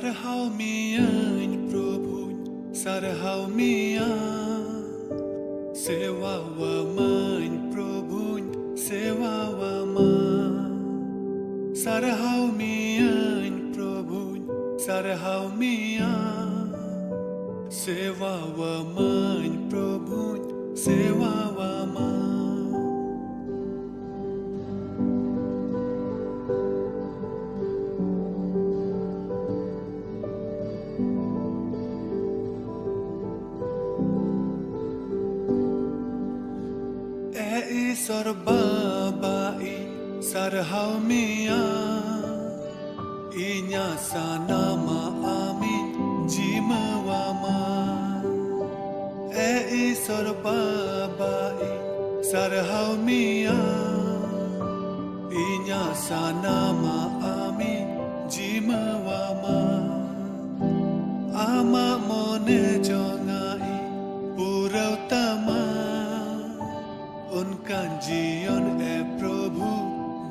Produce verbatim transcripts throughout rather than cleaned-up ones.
ᱥᱟᱨᱦᱟᱣ ᱢᱤᱭᱟᱹᱧ ᱯᱨᱚᱵᱷᱩᱧ, ᱥᱟᱨᱦᱟᱣ ᱢᱤᱭᱟ᱾ ᱥᱮᱣᱟᱣᱟᱢᱟᱹᱧ ᱯᱨᱚᱵᱷᱩᱧ, ᱥᱮᱣᱟᱣᱟᱢᱟ᱾ ᱥᱟᱨᱦᱟᱣ ᱢᱤᱭᱟᱹᱧ ᱯᱨᱚᱵᱷᱩᱧ, ᱥᱟᱨᱦᱟᱣ ᱢᱤᱭᱟ᱾ ᱥᱮᱣᱟᱣᱟᱢᱟᱹᱧ ᱯᱨᱚᱵᱷᱩᱧ, ᱥᱮᱣᱟᱣᱟᱢᱟ᱾ ᱮ ᱤᱥᱚᱨ ᱵᱟᱵᱟ, ᱤᱧ ᱥᱟᱨᱦᱟᱣ ᱢᱮᱭᱟ, ᱤᱧᱟᱹᱜ ᱥᱟᱱᱟᱢᱟᱜ ᱟᱢᱤᱧ ᱡᱤᱢᱟᱹᱣᱟᱢᱟ᱾ ᱮ ᱤᱥᱚᱨ ᱵᱟᱵᱟ, ᱤᱧ ᱥᱟᱨᱦᱟᱣ ᱢᱮᱭᱟ, ᱤᱧᱟᱹᱜ ᱥᱟᱱᱟᱢᱟᱜ ᱟᱢᱤᱧ ᱡᱤᱢᱟᱹᱣᱟᱢᱟ᱾ ᱟᱢᱟᱜ ᱢᱚᱱᱮ ᱡᱚᱝᱟᱜ ᱤᱧ ᱯᱩᱨᱟᱹᱣ ᱛᱟᱢᱟ, ᱚᱱᱠᱟᱱ ᱡᱤᱭᱚᱱ ᱮ ᱯᱨᱚᱵᱷᱩ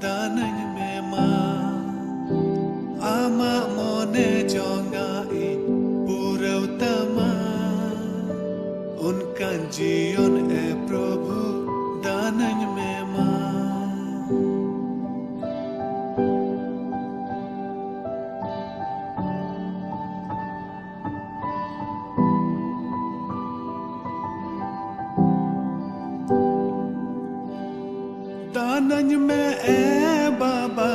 ᱫᱟᱱᱟᱹᱧ ᱢᱮ ᱢᱟ᱾ ᱟᱢᱟᱜ ᱢᱚᱱᱮ ᱡᱚᱝᱟᱜ ᱤᱧ ᱯᱩᱨᱟᱹᱣ ᱛᱟᱢᱟ, ᱚᱱᱠᱟᱱ ᱡᱤᱭᱚᱱ ᱮ ᱯᱨᱚᱵᱷᱩ ᱫᱟᱱᱟᱹᱧ ᱢᱮ ᱢᱟ᱾ ᱫᱟᱱᱟᱹᱧ ᱢᱮ ᱮ ᱵᱟᱵᱟ,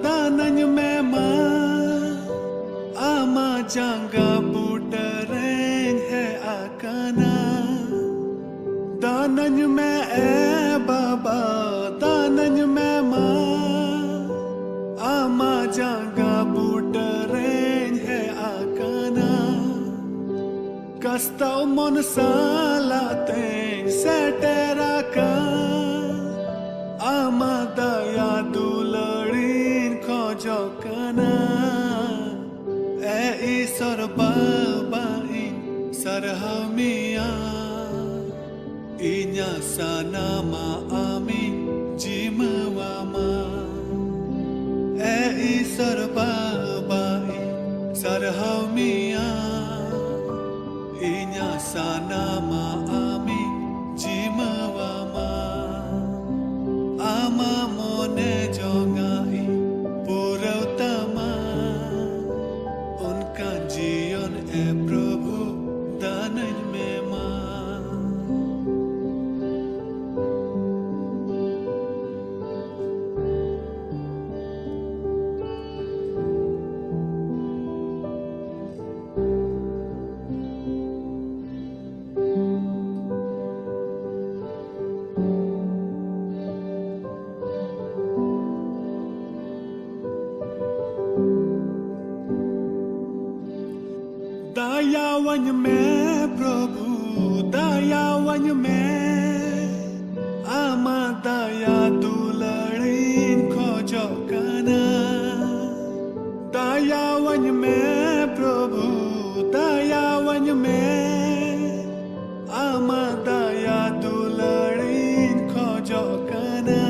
ᱫᱟᱱᱟᱹᱧ ᱢᱮ ᱢᱟ, ᱟᱢᱟᱜ ᱡᱟᱸᱜᱟ ᱵᱩᱴᱟᱹ ᱨᱮᱧ ᱦᱮᱡ ᱟᱠᱟᱱᱟ᱾ ᱫᱟᱱᱟᱹᱧ ᱢᱮ ᱮ ᱵᱟᱵᱟ, ᱫᱟᱱᱟᱹᱧ ᱢᱮ ᱢᱟ, ᱟᱢᱟᱜ ᱡᱟᱸᱜᱟ ᱵᱩᱴᱟᱹ ᱨᱮᱧ ᱦᱮᱡ ᱟᱠᱟᱱᱟ᱾ ᱠᱟᱥᱛᱟᱣ ᱢᱚᱱ ᱥᱟᱞᱟᱜ ᱛᱮᱧ ᱥᱮᱴᱮᱨ ᱟᱠᱟᱱ, ᱟᱢᱟᱜ ᱫᱟᱭᱟ ᱫᱩᱞᱟᱹᱲᱤᱧ ᱠᱷᱚᱡᱚᱜ ᱠᱟᱱᱟ᱾ ᱮ ᱤᱥᱚᱨ ᱵᱟᱵᱟ, ᱤᱧ ᱥᱟᱨᱦᱟᱣ ᱢᱮᱭᱟ, ᱤᱧᱟᱹᱜ ᱥᱟᱱᱟᱢᱟᱜ ᱟᱢᱤᱧ ᱡᱤᱢᱟᱹᱣᱟᱢᱟ᱾ ᱮ ᱤᱥᱚᱨ ᱵᱟᱵᱟ, ᱤᱧ ᱥᱟᱱᱟᱢᱟᱜ ᱟᱢᱤᱧ ᱡᱤᱢᱟᱹᱣᱟᱢᱟ᱾ ᱟᱢᱟᱜ ᱢᱚᱱᱮ ᱡᱚᱝᱟᱜ ᱤᱧ ᱯᱩᱨᱟᱹᱣ ᱛᱟᱢᱟ᱾ ᱚᱱᱠᱟᱱ ᱡᱤᱭᱚᱱ ᱮ ᱯᱨᱚᱵᱷᱩ ᱫᱟᱱᱟᱹᱧ ᱢᱮ ᱢᱟ᱾ ᱫᱟᱭᱟᱣᱟᱹᱧ ᱢᱮ ᱯᱨᱚᱵᱷᱩ, ᱫᱟᱭᱟᱣᱟᱹᱧ ᱢᱮ᱾ ᱟᱢᱟᱜ ᱫᱟᱭᱟ ᱫᱩᱞᱟᱹᱲᱤᱧ ᱠᱷᱚᱡᱚᱜ ᱠᱟᱱᱟ᱾ ᱫᱟᱭᱟᱣᱟᱹᱧ ᱢᱮ ᱯᱨᱚᱵᱷᱩ, ᱫᱟᱭᱟᱣᱟᱹᱧ ᱢᱮ᱾ ᱟᱢᱟᱜ ᱫᱟᱭᱟ ᱫᱩᱞᱟᱹᱲᱤᱧ ᱠᱷᱚᱡᱚᱜ ᱠᱟᱱᱟ᱾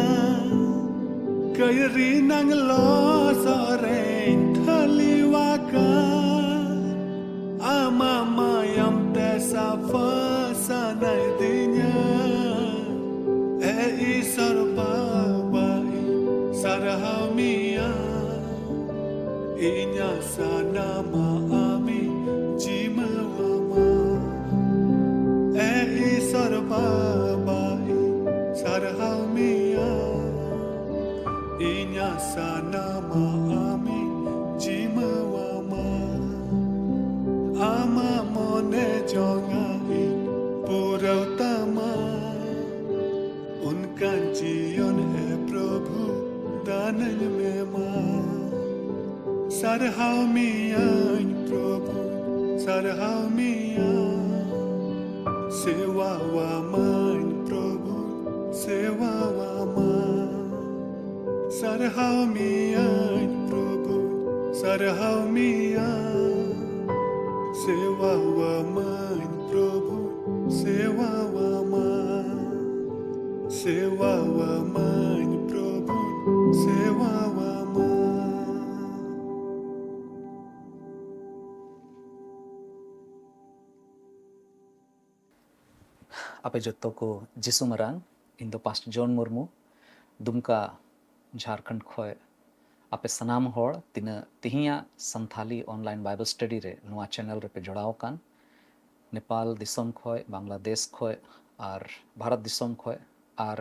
ᱠᱟᱹᱭᱨᱤ ᱱᱟᱝ ᱞᱚᱥᱚᱫ ᱨᱮᱧ ᱴᱷᱟᱹᱞᱤᱣᱟᱠᱟᱱ᱾ ᱟᱢᱟᱜ ᱢᱟᱭᱟᱢ ᱛᱮ ᱥᱟᱯᱷᱟ ᱥᱟᱱᱟᱭᱫᱤᱧᱟ᱾ ᱮ ᱤᱥᱚᱨ ᱵᱟᱵᱟ, ᱤᱧ ᱥᱟᱨᱦᱟᱣ ᱢᱮᱭᱟ᱾ ᱤᱧᱟᱜ ᱥᱟᱱᱟᱢᱟᱜ ᱟᱢᱤᱧ ᱡᱤᱢᱟᱹᱣᱟᱢᱟ᱾ ᱮ ᱤᱥᱚᱨ ᱵᱟᱵᱟ, ᱤᱧ ᱥᱟᱨᱦᱟᱣ ᱢᱮᱭᱟ᱾ ᱤᱧᱟᱜ ᱥᱟᱱᱟᱢᱟᱜ ᱟᱢᱤᱧ ᱡᱤᱢᱟᱹᱣᱟᱢᱟ᱾ ᱟᱢᱟᱜ ᱢᱚᱱᱮ ᱡᱚᱝᱟᱜ ᱤᱧ ᱯᱩᱨᱟᱹᱣ ᱛᱟᱢᱟ᱾ ᱚᱱᱠᱟᱱ ᱡᱤᱭᱚᱱ ᱮ ᱯᱨᱚᱵᱷᱩ ᱫᱟᱱᱟᱹᱧ ᱢᱮ ᱢᱟ᱾ ᱥᱟᱨᱦᱟᱣ ᱢᱮᱭᱟᱹᱧ ᱯᱨᱚᱵᱷᱩ, ᱥᱟᱨᱦᱟᱣ ᱢᱮᱭᱟ᱾ ᱥᱮᱣᱟᱣᱟᱢᱟᱹᱧ ᱯᱨᱚᱵᱷᱩ, ᱥᱮᱣᱟᱣᱟᱢᱟ᱾ ᱥᱟᱨᱦᱟᱣ ᱢᱮᱭᱟᱹᱧ ᱯᱨᱚᱵᱷᱩ, ᱥᱟᱨᱦᱟᱣ ᱢᱮᱭᱟ᱾ ᱥᱮᱣᱟᱣᱟᱢᱟᱹᱧ ᱯᱨᱚᱵᱷᱩ, ᱥᱮᱣᱟᱣᱟᱢᱟ᱾ ᱥᱮᱣᱟᱣᱟᱢᱟᱹᱧ ᱯᱨᱚᱵᱷᱩ, ᱥᱮᱣᱟᱣᱟᱢᱟ᱾ ᱟᱯᱮ ᱡᱚᱛᱚ ᱠᱚ ᱡᱤᱥᱩ ᱢᱟᱨᱟᱝ᱾ ᱤᱧ ᱫᱚ ᱯᱟᱥᱴᱚᱨ ᱡᱚᱱ ᱢᱩᱨᱢᱩ, ᱫᱩᱢᱠᱟ, ᱡᱷᱟᱨᱠᱷᱚᱸᱰ ᱠᱷᱚᱱ᱾ ᱟᱯᱮ ᱥᱟᱱᱟᱢ ᱦᱚᱲ ᱛᱤᱱᱟᱹᱜ ᱛᱤᱦᱤᱧᱟᱜ ᱥᱟᱱᱛᱷᱟᱞᱤ online Bible study ᱨᱮ ᱱᱚᱣᱟ channel ᱨᱮᱯᱮ ᱡᱚᱲᱟᱣ ᱟᱠᱟᱱ, ᱱᱮᱯᱟᱞ ᱫᱤᱥᱚᱢ ᱠᱷᱚᱱ, ᱵᱟᱝᱞᱟᱫᱮᱥ ᱠᱷᱚᱱ, ᱟᱨ ᱵᱷᱟᱨᱚᱛ ᱫᱤᱥᱚᱢ ᱠᱷᱚᱱ, ᱟᱨ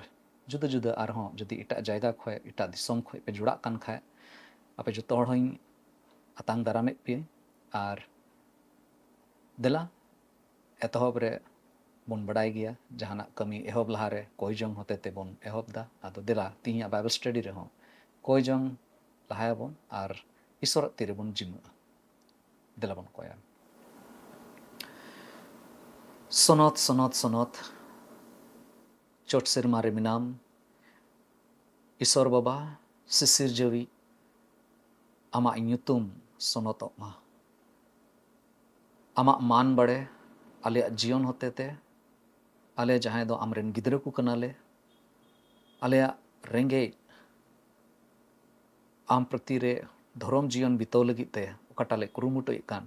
ᱡᱩᱫᱟᱹ ᱡᱩᱫᱟᱹ ᱟᱨᱦᱚᱸ ᱡᱩᱫᱤ ᱮᱴᱟᱜ ᱡᱟᱭᱜᱟ ᱠᱷᱚᱱ, ᱮᱴᱟᱜ ᱫᱤᱥᱚᱢ ᱠᱷᱚᱱ ᱯᱮ ᱡᱚᱲᱟᱜ ᱠᱟᱱ ᱠᱷᱟᱡ, ᱟᱯᱮ ᱡᱚᱛᱚ ᱦᱚᱲ ᱦᱚᱸᱧ ᱟᱛᱟᱝ ᱫᱟᱨᱟᱢᱮᱫ ᱯᱮᱭᱟᱹᱧ᱾ ᱟᱨ ᱫᱮᱞᱟ, ᱮᱛᱚᱦᱚᱵ ᱨᱮ ᱵᱚᱱ ᱵᱟᱰᱟᱭ ᱜᱮᱭᱟ, ᱡᱟᱦᱟᱱᱟᱜ ᱠᱟᱹᱢᱤ ᱮᱦᱚᱵ ᱞᱟᱦᱟᱨᱮ ᱠᱚᱭ ᱡᱚᱝ ᱦᱚᱛᱮ ᱛᱮᱵᱚᱱ ᱮᱦᱚᱵ ᱫᱟ᱾ ᱟᱫᱚ ᱫᱮᱞᱟ, ᱛᱤᱦᱤᱧᱟᱜ Bible study ᱨᱮᱦᱚᱸ ᱠᱚᱭ ᱡᱚᱝ ᱞᱟᱦᱟᱭᱟᱵᱚᱱ ᱟᱨ ᱤᱥᱚᱨᱟᱜ ᱛᱤ ᱨᱮᱵᱚᱱ ᱡᱤᱢᱟᱹᱜᱼᱟ᱾ ᱫᱮᱞᱟ ᱵᱚᱱ ᱠᱚᱭᱟ᱾ ᱥᱚᱱᱚᱛ, ᱥᱚᱱᱚᱛ, ᱥᱚᱱᱚᱛ, ᱪᱚᱴ ᱥᱮᱨᱢᱟ ᱨᱮ ᱢᱮᱱᱟᱢ, ᱤᱥᱚᱨ ᱵᱟᱵᱟ, ᱥᱤᱥᱤᱨᱡᱟᱹᱣᱤᱡ, ᱟᱢᱟᱜ ᱧᱩᱛᱩᱢ ᱥᱚᱱᱚᱛᱚᱜ ᱢᱟ᱾ ᱟᱢᱟᱜ ᱢᱟᱱ ᱵᱟᱲᱮ ᱟᱞᱮᱭᱟᱜ ᱡᱤᱭᱚᱱ ᱦᱚᱛᱮᱛᱮ, ᱟᱞᱮ ᱡᱟᱦᱟᱸᱭ ᱫᱚ ᱟᱢᱨᱮᱱ ᱜᱤᱫᱽᱨᱟᱹ ᱠᱚ ᱠᱟᱱᱟᱞᱮ, ᱟᱞᱮᱭᱟᱜ ᱨᱮᱸᱜᱮᱡ ᱟᱢ ᱯᱨᱚᱛᱤ ᱨᱮ ᱫᱷᱚᱨᱚᱢ ᱡᱤᱭᱚᱱ ᱵᱤᱛᱟᱹᱣ ᱞᱟᱹᱜᱤᱫ ᱛᱮ ᱚᱠᱟᱴᱟᱜ ᱞᱮ ᱠᱩᱨᱩᱢᱩᱴᱩᱭᱮᱫ ᱠᱟᱱ,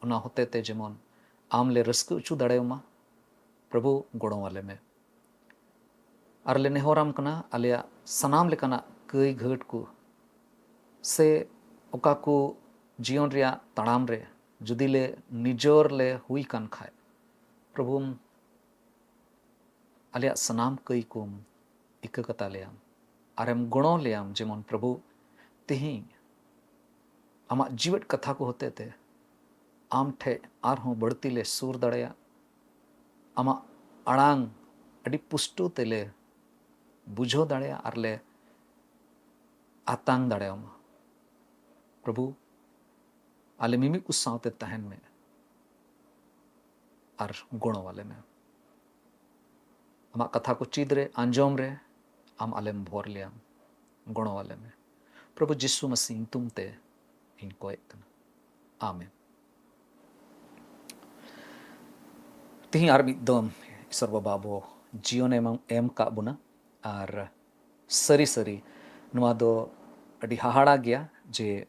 ᱚᱱᱟ ᱦᱚᱛᱮᱛᱮ ᱡᱮᱢᱚᱱ ᱟᱢ ᱞᱮ ᱨᱟᱹᱥᱠᱟᱹ ᱦᱚᱪᱚ ᱫᱟᱲᱮᱭᱟᱢᱟ, ᱯᱨᱚᱵᱷᱩ ᱜᱚᱲᱚ ᱟᱞᱮ ᱢᱮ᱾ ᱟᱨ ᱞᱮ ᱱᱮᱦᱚᱨᱟᱢ ᱠᱟᱱᱟ, ᱟᱞᱮᱭᱟᱜ ᱥᱟᱱᱟᱢ ᱞᱮᱠᱟᱱᱟᱜ ᱠᱟᱹᱭ ᱜᱷᱟᱹᱴ ᱠᱚ ᱥᱮ ᱚᱠᱟ ᱠᱚ ᱡᱤᱭᱚᱱ ᱨᱮᱭᱟᱜ ᱛᱟᱲᱟᱢ ᱨᱮ ᱡᱩᱫᱤ ᱞᱮ ᱱᱤᱡᱚᱨ ᱞᱮ ᱦᱩᱭ ᱠᱟᱱ ᱠᱷᱟᱡ, ᱯᱨᱚᱵᱷᱩᱢ ᱟᱞᱮᱭᱟᱜ ᱥᱟᱱᱟᱢ ᱠᱟᱹᱭ ᱠᱚᱢ ᱤᱠᱟᱹ ᱠᱟᱛᱟ ᱞᱮᱭᱟᱢ ᱟᱨᱮᱢ ᱜᱚᱲᱚ ᱞᱮᱭᱟᱢ, ᱡᱮᱢᱚᱱ ᱯᱨᱚᱵᱷᱩ ᱛᱤᱦᱤᱧ ᱟᱢᱟᱜ ᱡᱤᱣᱮᱫ ᱠᱟᱛᱷᱟ ᱠᱚ ᱦᱚᱛᱮᱛᱮ ᱟᱢ ᱴᱷᱮᱡ ᱟᱨᱦᱚᱸ ᱵᱟᱹᱲᱛᱤ ᱞᱮ ᱥᱩᱨ ᱫᱟᱲᱮᱭᱟᱜ, ᱟᱢᱟᱜ ᱟᱲᱟᱝ ᱟᱹᱰᱤ ᱯᱩᱥᱴᱟᱹᱣ ᱛᱮᱞᱮ ᱵᱩᱡᱷᱟᱹᱣ ᱫᱟᱲᱮᱭᱟᱜ ᱟᱨ ᱞᱮ ᱟᱛᱟᱝ ᱫᱟᱲᱮᱭᱟᱢᱟ᱾ ᱯᱨᱚᱵᱷᱩ, ᱟᱞᱮ ᱢᱤᱢᱤᱫ ᱠᱚ ᱥᱟᱶᱛᱮ ᱛᱟᱦᱮᱱ ᱢᱮ ᱟᱨ ᱜᱚᱲᱚ ᱟᱞᱮ ᱢᱮ᱾ ᱟᱢᱟᱜ ᱠᱟᱛᱷᱟ ᱠᱚ ᱪᱮᱫ ᱨᱮ, ᱟᱸᱡᱚᱢ ᱨᱮ ᱟᱢ ᱟᱞᱮᱢ ᱵᱷᱚᱨ ᱞᱮᱭᱟᱢ, ᱜᱚᱲᱚ ᱟᱞᱮ ᱢᱮ᱾ ᱯᱨᱚᱵᱷᱩ ᱡᱤᱥᱩ ᱢᱟᱥᱤ ᱧᱩᱛᱩᱢ ᱛᱮ ᱤᱧ ᱠᱚᱭᱮᱜ ᱠᱟᱱᱟ, ᱟᱢᱮᱱ᱾ ᱛᱤᱦᱤᱧ ᱟᱨ ᱢᱤᱫ ᱫᱚᱢ ᱤᱥᱚᱨ ᱵᱟᱵᱟ ᱟᱵᱚ ᱡᱤᱭᱚᱱ ᱮᱢ, ᱮᱢ ᱠᱟᱜ ᱵᱚᱱᱟ, ᱟᱨ ᱥᱟᱹᱨᱤ ᱥᱟᱹᱨᱤ ᱱᱚᱣᱟ ᱫᱚ ᱟᱹᱰᱤ ᱦᱟᱦᱟᱲᱟ ᱜᱮᱭᱟ ᱡᱮ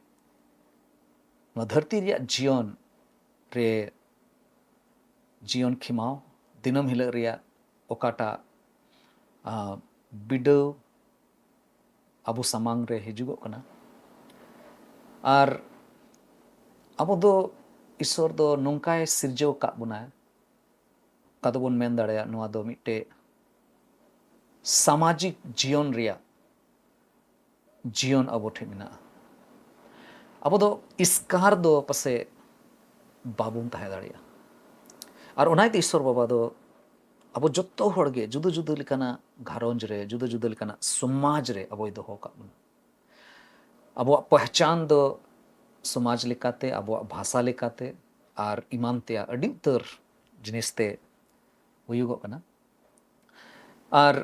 ᱱᱚᱣᱟ ᱫᱷᱟᱹᱨᱛᱤ ᱨᱮᱭᱟᱜ ᱡᱤᱭᱚᱱ ᱨᱮ ᱡᱤᱭᱚᱱ ᱠᱷᱮᱢᱟᱣ, ᱫᱤᱱᱟᱹᱢ ᱦᱤᱞᱳᱜ ᱨᱮᱭᱟᱜ ᱚᱠᱟᱴᱟᱜ ᱟᱸ, ᱵᱤᱰᱟᱹᱣ ᱟᱵᱚ ᱥᱟᱢᱟᱝ ᱨᱮ ᱦᱤᱡᱩᱜᱚᱜ ᱠᱟᱱᱟ᱾ ᱟᱨ ᱟᱵᱚ ᱫᱚ ᱤᱥᱥᱚᱨ ᱫᱚ ᱱᱚᱝᱠᱟᱭ ᱥᱤᱨᱡᱟᱹᱣ ᱟᱠᱟᱫ ᱵᱚᱱᱟ, ᱚᱠᱟ ᱫᱚᱵᱚᱱ ᱢᱮᱱ ᱫᱟᱲᱮᱭᱟᱜᱼᱟ ᱱᱚᱣᱟ ᱫᱚ ᱢᱤᱫᱴᱮᱡ ᱥᱟᱢᱟᱡᱤᱠ ᱡᱤᱭᱚᱱ ᱨᱮᱭᱟᱜ ᱡᱤᱭᱚᱱ ᱟᱵᱚ ᱴᱷᱮᱱ ᱢᱮᱱᱟᱜᱼᱟ᱾ ᱟᱵᱚ ᱫᱚ ᱮᱥᱠᱟᱨ ᱫᱚ ᱯᱟᱥᱮ ᱵᱟᱵᱚᱱ ᱛᱟᱦᱮᱸ ᱫᱟᱲᱮᱭᱟᱜᱼᱟ᱾ ᱟᱨ ᱚᱱᱟ ᱤᱭᱟᱹᱛᱮ ᱤᱥᱥᱚᱨ ᱵᱟᱵᱟ ᱫᱚ ᱟᱵᱚ ᱡᱚᱛᱚ ᱦᱚᱲ ᱜᱮ ᱡᱩᱫᱟᱹ ᱡᱩᱫᱟᱹ ᱞᱮᱠᱟᱱᱟᱜ ᱜᱷᱟᱨᱚᱸᱡᱽ ᱨᱮ, ᱡᱩᱫᱟᱹ ᱡᱩᱫᱟᱹ ᱞᱮᱠᱟᱱᱟᱜ ᱥᱚᱢᱟᱡᱽ ᱨᱮ ᱟᱵᱚᱭ ᱫᱚᱦᱚ ᱟᱠᱟᱫ ᱵᱚᱱᱟ᱾ ᱟᱵᱚᱣᱟᱜ ᱯᱚᱦᱪᱟᱱ ᱫᱚ ᱥᱚᱢᱟᱡᱽ ᱞᱮᱠᱟᱛᱮ, ᱟᱵᱚᱣᱟᱜ ᱵᱷᱟᱥᱟ ᱞᱮᱠᱟᱛᱮ ᱟᱨ ᱮᱢᱟᱱ ᱛᱮᱭᱟᱜ ᱟᱹᱰᱤ ᱩᱛᱟᱹᱨ ᱡᱤᱱᱤᱥ ᱛᱮ ᱦᱩᱭᱩᱜᱚᱜ ᱠᱟᱱᱟ᱾ ᱟᱨ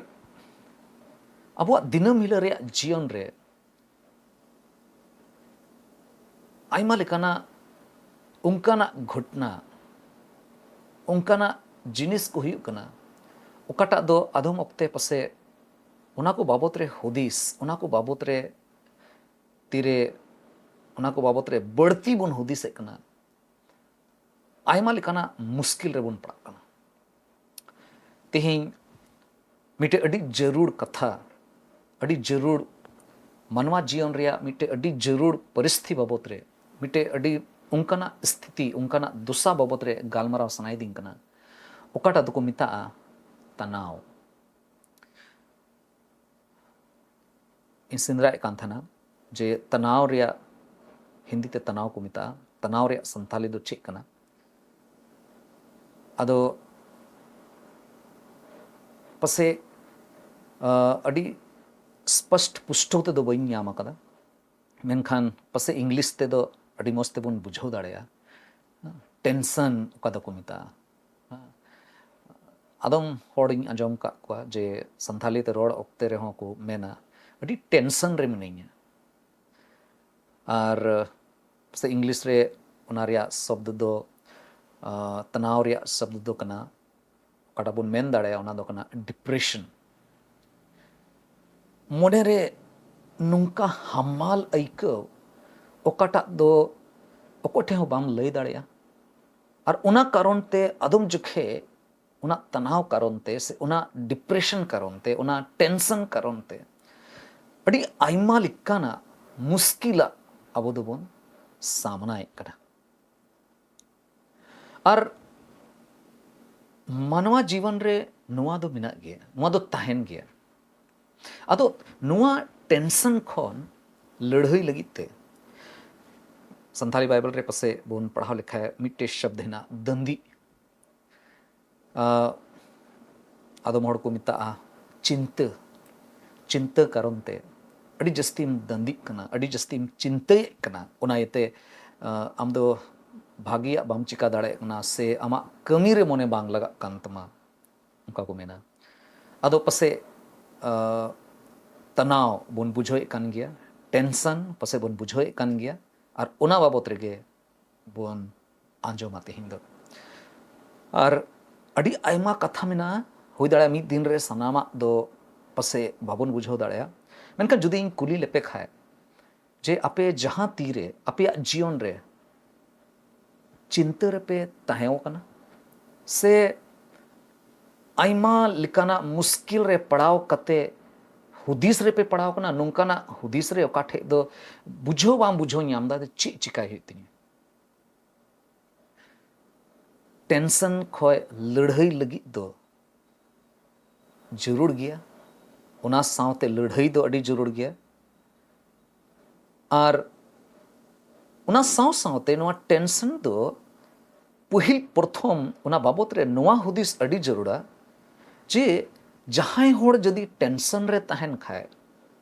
ᱟᱵᱚᱣᱟᱜ ᱫᱤᱱᱟᱹᱢ ᱦᱤᱞᱳᱜ ᱨᱮᱭᱟᱜ ᱡᱤᱭᱚᱱ ᱨᱮ ᱟᱭᱢᱟ ᱞᱮᱠᱟᱱᱟᱜ ᱚᱱᱠᱟᱱᱟᱜ ᱜᱷᱚᱴᱱᱟ, ᱚᱱᱠᱟᱱᱟᱜ ᱡᱤᱱᱤᱥ ᱠᱚ ᱦᱩᱭᱩᱜ ᱠᱟᱱᱟ, ᱚᱠᱟᱴᱟᱜ ᱫᱚ ᱟᱫᱚᱢ ᱚᱠᱛᱮ ᱯᱟᱥᱮ ᱚᱱᱟ ᱠᱚ ᱵᱟᱵᱚᱛ ᱨᱮ ᱦᱩᱫᱤᱥ, ᱚᱱᱟ ᱠᱚ ᱵᱟᱵᱚᱛ ᱨᱮ ᱛᱤᱨᱮ, ᱚᱱᱟ ᱠᱚ ᱵᱟᱵᱚᱛ ᱨᱮ ᱵᱟᱹᱲᱛᱤ ᱵᱚᱱ ᱦᱩᱫᱤᱥᱮᱫ ᱠᱟᱱᱟ, ᱟᱭᱢᱟ ᱞᱮᱠᱟᱱᱟᱜ ᱢᱩᱥᱠᱤᱞ ᱨᱮᱵᱚᱱ ᱯᱟᱲᱟᱜ ᱠᱟᱱᱟ᱾ ᱛᱮᱦᱮᱧ ᱢᱤᱫᱴᱮᱡ ᱟᱹᱰᱤ ᱡᱟᱹᱨᱩᱲ ᱠᱟᱛᱷᱟ, ᱟᱹᱰᱤ ᱡᱟᱹᱨᱩᱲ ᱢᱟᱱᱣᱟ ᱡᱤᱭᱚᱱ ᱨᱮᱭᱟᱜ ᱢᱤᱫᱴᱮᱡ ᱟᱹᱰᱤ ᱡᱟᱹᱨᱩᱲ ᱯᱚᱨᱤᱥᱛᱷᱤ ᱵᱟᱵᱚᱛ ᱨᱮ, ᱢᱤᱫᱴᱮᱡ ᱟᱹᱰᱤ ᱚᱱᱠᱟᱱᱟᱜ ᱥᱛᱷᱤᱛᱤ, ᱚᱱᱠᱟᱱᱟᱜ ᱫᱚᱥᱟ ᱵᱟᱵᱚᱛ ᱨᱮ ᱜᱟᱞᱢᱟᱨᱟᱣ ᱥᱟᱱᱟᱭᱮᱫᱤᱧ ᱠᱟᱱᱟ, ᱚᱠᱟᱴᱟᱜ ᱫᱚᱠᱚ ᱢᱮᱛᱟᱜᱼᱟ ᱛᱟᱱᱟᱣ᱾ ᱤᱧ ᱥᱮᱸᱫᱽᱨᱟᱭᱮᱫ ᱠᱟᱱ ᱛᱟᱦᱮᱱᱟ ᱡᱮ ᱛᱟᱱᱟᱣ ᱨᱮᱭᱟᱜ, ᱦᱤᱱᱫᱤ ᱛᱮ ᱛᱟᱱᱟᱣ ᱠᱚ ᱢᱮᱛᱟᱜᱼᱟ, ᱛᱟᱱᱟᱣ ᱨᱮᱭᱟᱜ ᱥᱟᱱᱛᱟᱞᱤ ᱫᱚ ᱪᱮᱫ ᱠᱟᱱᱟ? ᱟᱫᱚ ᱯᱟᱥᱮᱡ ᱟᱹᱰᱤ ᱥᱯᱚᱥᱴ ᱯᱩᱥᱴᱟᱹᱣ ᱛᱮᱫᱚ ᱵᱟᱹᱧ ᱧᱟᱢ ᱟᱠᱟᱫᱟ, ᱢᱮᱱᱠᱷᱟᱱ ᱯᱟᱥᱮᱡ ᱤᱝᱞᱤᱥ ᱛᱮᱫᱚ ᱟᱹᱰᱤ ᱢᱚᱡᱽ ᱛᱮᱵᱚᱱ ᱵᱩᱡᱷᱟᱹᱣ ᱫᱟᱲᱮᱭᱟᱜᱼᱟ᱾ ᱴᱮᱱᱥᱚᱱ ᱚᱠᱟ ᱫᱚᱠᱚ ᱢᱮᱛᱟᱜᱼᱟ᱾ ᱟᱫᱚᱢ ᱦᱚᱲᱤᱧ ᱟᱸᱡᱚᱢ ᱟᱠᱟᱫ ᱠᱚᱣᱟ ᱡᱮ ᱥᱟᱱᱛᱷᱟᱞᱤ ᱛᱮ ᱨᱚᱲ ᱚᱠᱛᱮ ᱨᱮᱦᱚᱸ ᱠᱚ ᱢᱮᱱᱟ, "ᱟᱹᱰᱤ ᱴᱮᱱᱥᱚᱱ ᱨᱮ ᱢᱤᱱᱟᱹᱧᱟ", ᱟᱨ ᱥᱮ ᱤᱝᱞᱤᱥ ᱨᱮ ᱚᱱᱟ ᱨᱮᱭᱟᱜ ᱥᱚᱵᱫ ᱫᱚ, ᱟᱸ, ᱛᱟᱱᱟᱣ ᱨᱮᱭᱟᱜ ᱥᱚᱵᱫ ᱫᱚ ᱠᱟᱱᱟ, ᱚᱠᱟᱴᱟᱜ ᱵᱚᱱ ᱢᱮᱱ ᱫᱟᱲᱮᱭᱟᱜᱼᱟ, ᱚᱱᱟ ᱫᱚ ᱠᱟᱱᱟ ᱰᱤᱯᱨᱮᱥᱚᱱ᱾ ᱢᱚᱱᱮ ᱨᱮ ᱱᱚᱝᱠᱟ ᱦᱟᱢᱟᱞ ᱟᱹᱭᱠᱟᱹᱣ, ᱚᱠᱟᱴᱟᱜ ᱫᱚ ᱚᱠᱚᱭ ᱴᱷᱮᱱ ᱦᱚᱸ ᱵᱟᱢ ᱞᱟᱹᱭ ᱫᱟᱲᱮᱭᱟᱜᱼᱟ᱾ ᱟᱨ ᱚᱱᱟ ᱠᱟᱨᱚᱱ ᱛᱮ ᱟᱫᱚᱢ ᱡᱚᱠᱷᱮᱡ ᱚᱱᱟ ᱛᱟᱱᱟᱣ ᱠᱟᱨᱚᱱ ᱛᱮ ᱥᱮ ᱚᱱᱟ ᱰᱤᱯᱨᱮᱥᱚᱱ ᱠᱟᱨᱚᱱ ᱛᱮ, ᱚᱱᱟ ᱴᱮᱱᱥᱚᱱ ᱠᱟᱨᱚᱱ ᱛᱮ ᱟᱹᱰᱤ ᱟᱭᱢᱟ ᱞᱮᱠᱟᱱᱟᱜ ᱢᱩᱥᱠᱤᱞᱟᱜ ᱟᱵᱚ ᱫᱚᱵᱚᱱ ᱥᱟᱢᱱᱟᱭᱮᱫ ᱠᱟᱱᱟ᱾ ᱟᱨ ᱢᱟᱱᱣᱟ ᱡᱤᱵᱚᱱ ᱨᱮ ᱱᱚᱣᱟ ᱫᱚ ᱢᱮᱱᱟᱜ ᱜᱮᱭᱟ, ᱱᱚᱣᱟ ᱫᱚ ᱛᱟᱦᱮᱱ ᱜᱮᱭᱟ᱾ ᱟᱫᱚ ᱱᱚᱣᱟ ᱴᱮᱱᱥᱚᱱ ᱠᱷᱚᱱ ᱞᱟᱹᱲᱦᱟᱹᱭ ᱞᱟᱹᱜᱤᱫ ᱛᱮ ᱥᱟᱱᱛᱟᱲᱤ ᱵᱟᱭᱵᱮᱞ ᱨᱮ ᱯᱟᱥᱮ ᱵᱚᱱ ᱯᱟᱲᱦᱟᱣ ᱞᱮᱠᱷᱟᱱ ᱢᱤᱫᱴᱮᱡ ᱥᱚᱵᱫ ᱦᱮᱱᱟᱜ, ᱫᱟᱹᱱᱫᱤ᱾ ᱟᱫᱚᱢ ᱦᱚᱲ ᱠᱚ ᱢᱮᱛᱟᱜᱼᱟ ᱪᱤᱱᱛᱟᱹ᱾ ᱪᱤᱱᱛᱟᱹ ᱠᱟᱨᱚᱱ ᱛᱮ ᱟᱹᱰᱤ ᱡᱟᱹᱥᱛᱤᱢ ᱫᱟᱹᱱᱫᱤᱜ ᱠᱟᱱᱟ, ᱟᱹᱰᱤ ᱡᱟᱹᱥᱛᱤᱢ ᱪᱤᱱᱛᱟᱹᱭᱮᱫ ᱠᱟᱱᱟ᱾ ᱚᱱᱟ ᱤᱭᱟᱹᱛᱮ ᱟᱢ ᱫᱚ ᱵᱷᱟᱜᱮᱭᱟᱜ ᱵᱟᱢ ᱪᱤᱠᱟ ᱫᱟᱲᱮᱭᱟᱜ ᱠᱟᱱᱟ ᱥᱮ ᱟᱢᱟᱜ ᱠᱟᱹᱢᱤ ᱨᱮ ᱢᱚᱱᱮ ᱵᱟᱝ ᱞᱟᱜᱟᱜ ᱠᱟᱱ ᱛᱟᱢᱟ, ᱚᱱᱠᱟ ᱠᱚ ᱢᱮᱱᱟ᱾ ᱟᱫᱚ ᱯᱟᱥᱮᱡ ᱛᱟᱱᱟᱣ ᱵᱚᱱ ᱵᱩᱡᱷᱟᱹᱣᱮᱫ ᱠᱟᱱ ᱜᱮᱭᱟ, ᱴᱮᱱᱥᱚᱱ ᱯᱟᱥᱮᱡ ᱵᱚᱱ ᱵᱩᱡᱷᱟᱹᱣᱮᱫ ᱠᱟᱱ ᱜᱮᱭᱟ, ᱟᱨ ᱚᱱᱟ ᱵᱟᱵᱚᱛ ᱨᱮᱜᱮ ᱵᱚᱱ ᱟᱸᱡᱚᱢᱟ ᱛᱮᱦᱮᱧ ᱫᱚ᱾ ᱟᱨ ᱟᱹᱰᱤ ᱟᱭᱢᱟ ᱠᱟᱛᱷᱟ ᱢᱮᱱᱟᱜᱼᱟ, ᱦᱩᱭ ᱫᱟᱲᱮᱭᱟᱜᱼᱟ ᱢᱤᱫ ᱫᱤᱱ ᱨᱮ ᱥᱟᱱᱟᱢᱟᱜ ᱫᱚ ᱯᱟᱥᱮᱡ ᱵᱟᱵᱚᱱ ᱵᱩᱡᱷᱟᱹᱣ ᱫᱟᱲᱮᱭᱟᱜᱼᱟ᱾ ᱢᱮᱱᱠᱷᱟᱱ ᱡᱩᱫᱤ ᱤᱧ ᱠᱩᱞᱤ ᱞᱮᱯᱮ ᱠᱷᱟᱡ ᱡᱮ ᱟᱯᱮ ᱡᱟᱦᱟᱸ ᱛᱤᱨᱮ ᱟᱯᱮᱭᱟᱜ ᱡᱤᱭᱚᱱ ᱨᱮ ᱪᱤᱱᱛᱟᱹ ᱨᱮᱯᱮ ᱛᱟᱦᱮᱸ ᱠᱟᱱᱟ ᱥᱮ ᱟᱭᱢᱟ ᱞᱮᱠᱟᱱᱟᱜ ᱢᱩᱥᱠᱤᱞ ᱨᱮ ᱯᱟᱲᱟᱣ ᱠᱟᱛᱮ ᱦᱩᱫᱤᱥ ᱨᱮᱯᱮ ᱯᱟᱲᱟᱣ ᱠᱟᱱᱟ, ᱱᱚᱝᱠᱟᱱᱟᱜ ᱦᱩᱫᱤᱥ ᱨᱮ ᱚᱠᱟ ᱴᱷᱮᱡ ᱫᱚ ᱵᱩᱡᱷᱟᱹᱣ ᱵᱟᱝ ᱵᱩᱡᱷᱟᱹᱣ ᱧᱟᱢ ᱮᱫᱟ ᱡᱮ ᱪᱮᱫ ᱪᱤᱠᱟᱭ ᱦᱩᱭᱩᱜ ᱛᱤᱧᱟᱹ? ᱴᱮᱱᱥᱚᱱ ᱠᱷᱚᱡ ᱞᱟᱹᱲᱦᱟᱹᱭ ᱞᱟᱹᱜᱤᱫ ᱫᱚ ᱡᱟᱹᱨᱩᱲ ᱜᱮᱭᱟ, ᱚᱱᱟ ᱥᱟᱶᱛᱮ ᱞᱟᱹᱲᱦᱟᱹᱭ ᱫᱚ ᱟᱹᱰᱤ ᱡᱟᱹᱨᱩᱲ ᱜᱮᱭᱟ᱾ ᱟᱨ ᱚᱱᱟ ᱥᱟᱶ ᱥᱟᱶᱛᱮ ᱱᱚᱣᱟ ᱴᱮᱱᱥᱚᱱ ᱫᱚ ᱯᱟᱹᱦᱤᱞ ᱯᱨᱚᱛᱷᱚᱢ ᱚᱱᱟ ᱵᱟᱵᱚᱛ ᱨᱮ ᱱᱚᱣᱟ ᱦᱩᱫᱤᱥ ᱟᱹᱰᱤ ᱡᱟᱹᱨᱩᱲᱟ ᱡᱮ ᱡᱟᱦᱟᱸᱭ ᱦᱚᱲ ᱡᱩᱫᱤ ᱴᱮᱱᱥᱚᱱ ᱨᱮ ᱛᱟᱦᱮᱱ ᱠᱷᱟᱡ,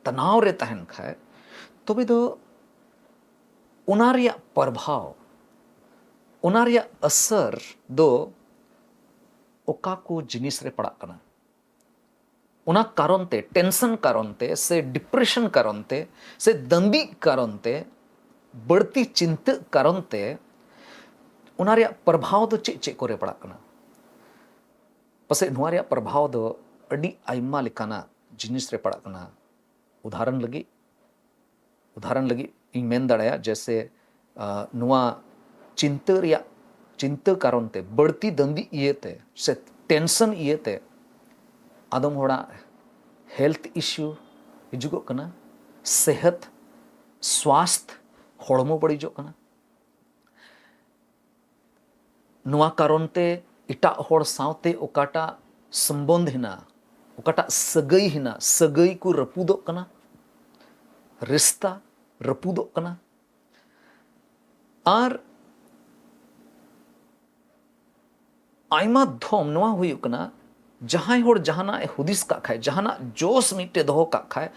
ᱛᱟᱱᱟᱣ ᱨᱮ ᱛᱟᱦᱮᱱ ᱠᱷᱟᱡ, ᱛᱚᱵᱮ ᱫᱚ ᱚᱱᱟ ᱨᱮᱭᱟᱜ ᱯᱨᱚᱵᱷᱟᱣ, ᱚᱱᱟ ᱨᱮᱭᱟᱜ ᱟᱥᱟᱨ ᱫᱚ ᱚᱠᱟ ᱠᱚ ᱡᱤᱱᱤᱥ ᱨᱮ ᱯᱟᱲᱟᱜ ᱠᱟᱱᱟ? ᱚᱱᱟ ᱠᱟᱨᱚᱱ ᱛᱮ, ᱴᱮᱱᱥᱚᱱ ᱠᱟᱨᱚᱱ ᱛᱮ ᱥᱮ ᱰᱤᱯᱨᱮᱥᱚᱱ ᱠᱟᱨᱚᱱ ᱛᱮ ᱥᱮ ᱫᱟᱹᱱᱫᱤᱜ ᱠᱟᱨᱚᱱ ᱛᱮ, ᱵᱟᱹᱲᱛᱤ ᱪᱤᱱᱛᱟᱹᱜ ᱠᱟᱨᱚᱱ ᱛᱮ ᱚᱱᱟ ᱨᱮᱭᱟᱜ ᱯᱨᱚᱵᱷᱟᱣ ᱫᱚ ᱪᱮᱫ ᱪᱮᱫ ᱠᱚᱨᱮ ᱯᱟᱲᱟᱜ ᱠᱟᱱᱟ? ᱯᱟᱥᱮᱡ ᱱᱚᱣᱟ ᱨᱮᱭᱟᱜ ᱯᱨᱚᱵᱷᱟᱣ ᱫᱚ ᱟᱹᱰᱤ ᱟᱭᱢᱟ ᱞᱮᱠᱟᱱᱟᱜ ᱡᱤᱱᱤᱥ ᱨᱮ ᱯᱟᱲᱟᱜ ᱠᱟᱱᱟ᱾ ᱩᱫᱟᱦᱚᱨᱚᱱ ᱞᱟᱹᱜᱤᱫ, ᱩᱫᱟᱦᱚᱨᱚᱱ ᱞᱟᱹᱜᱤᱫ ᱤᱧ ᱢᱮᱱ ᱫᱟᱲᱮᱭᱟᱜᱼᱟ, ᱡᱮᱭᱥᱮ, ᱟ, ᱱᱚᱣᱟ ᱪᱤᱱᱛᱟᱹ ᱨᱮᱭᱟᱜ, ᱪᱤᱱᱛᱟᱹ ᱠᱟᱨᱚᱱ ᱛᱮ, ᱵᱟᱹᱲᱛᱤ ᱫᱟᱹᱱᱫᱤ ᱤᱭᱟᱹᱛᱮ ᱥᱮ ᱴᱮᱱᱥᱚᱱ ᱤᱭᱟᱹᱛᱮ ᱟᱫᱚᱢ ᱦᱚᱲᱟᱜ ᱦᱮᱞᱛᱷ ᱤᱥᱩ ᱦᱤᱡᱩᱜᱚᱜ ᱠᱟᱱᱟ, ᱥᱮᱦᱮᱫ, ᱥᱣᱟᱥᱛᱷ, ᱦᱚᱲᱢᱚ ᱵᱟᱹᱲᱤᱡᱚᱜ ᱠᱟᱱᱟ᱾ ᱱᱚᱣᱟ ᱠᱟᱨᱚᱱ ᱛᱮ ᱮᱴᱟᱜ ᱦᱚᱲ ᱥᱟᱶᱛᱮ ᱚᱠᱟᱴᱟᱜ ᱥᱚᱢᱵᱚᱱᱫᱷ ᱦᱮᱱᱟᱜᱼᱟ, ᱚᱠᱟᱴᱟᱜ ᱥᱟᱹᱜᱟᱹᱭ ᱦᱮᱱᱟᱜᱼᱟ, ᱥᱟᱹᱜᱟᱹᱭ ᱠᱚ ᱨᱟᱹᱯᱩᱫᱚᱜ ᱠᱟᱱᱟ, ᱨᱤᱥᱛᱟ ᱨᱟᱹᱯᱩᱫᱚᱜ ᱠᱟᱱᱟ᱾ ᱟᱨ ᱟᱭᱢᱟ ᱫᱷᱚᱢ ᱱᱚᱣᱟ ᱦᱩᱭᱩᱜ ᱠᱟᱱᱟ, ᱡᱟᱦᱟᱸᱭ ᱦᱚᱲ ᱡᱟᱦᱟᱱᱟᱜ ᱮ ᱦᱩᱫᱤᱥ ᱠᱟᱜ ᱠᱷᱟᱡ, ᱡᱟᱦᱟᱱᱟᱜ ᱡᱚᱥ ᱢᱤᱫᱴᱮᱡ ᱫᱚᱦᱚ ᱠᱟᱜ ᱠᱷᱟᱡ,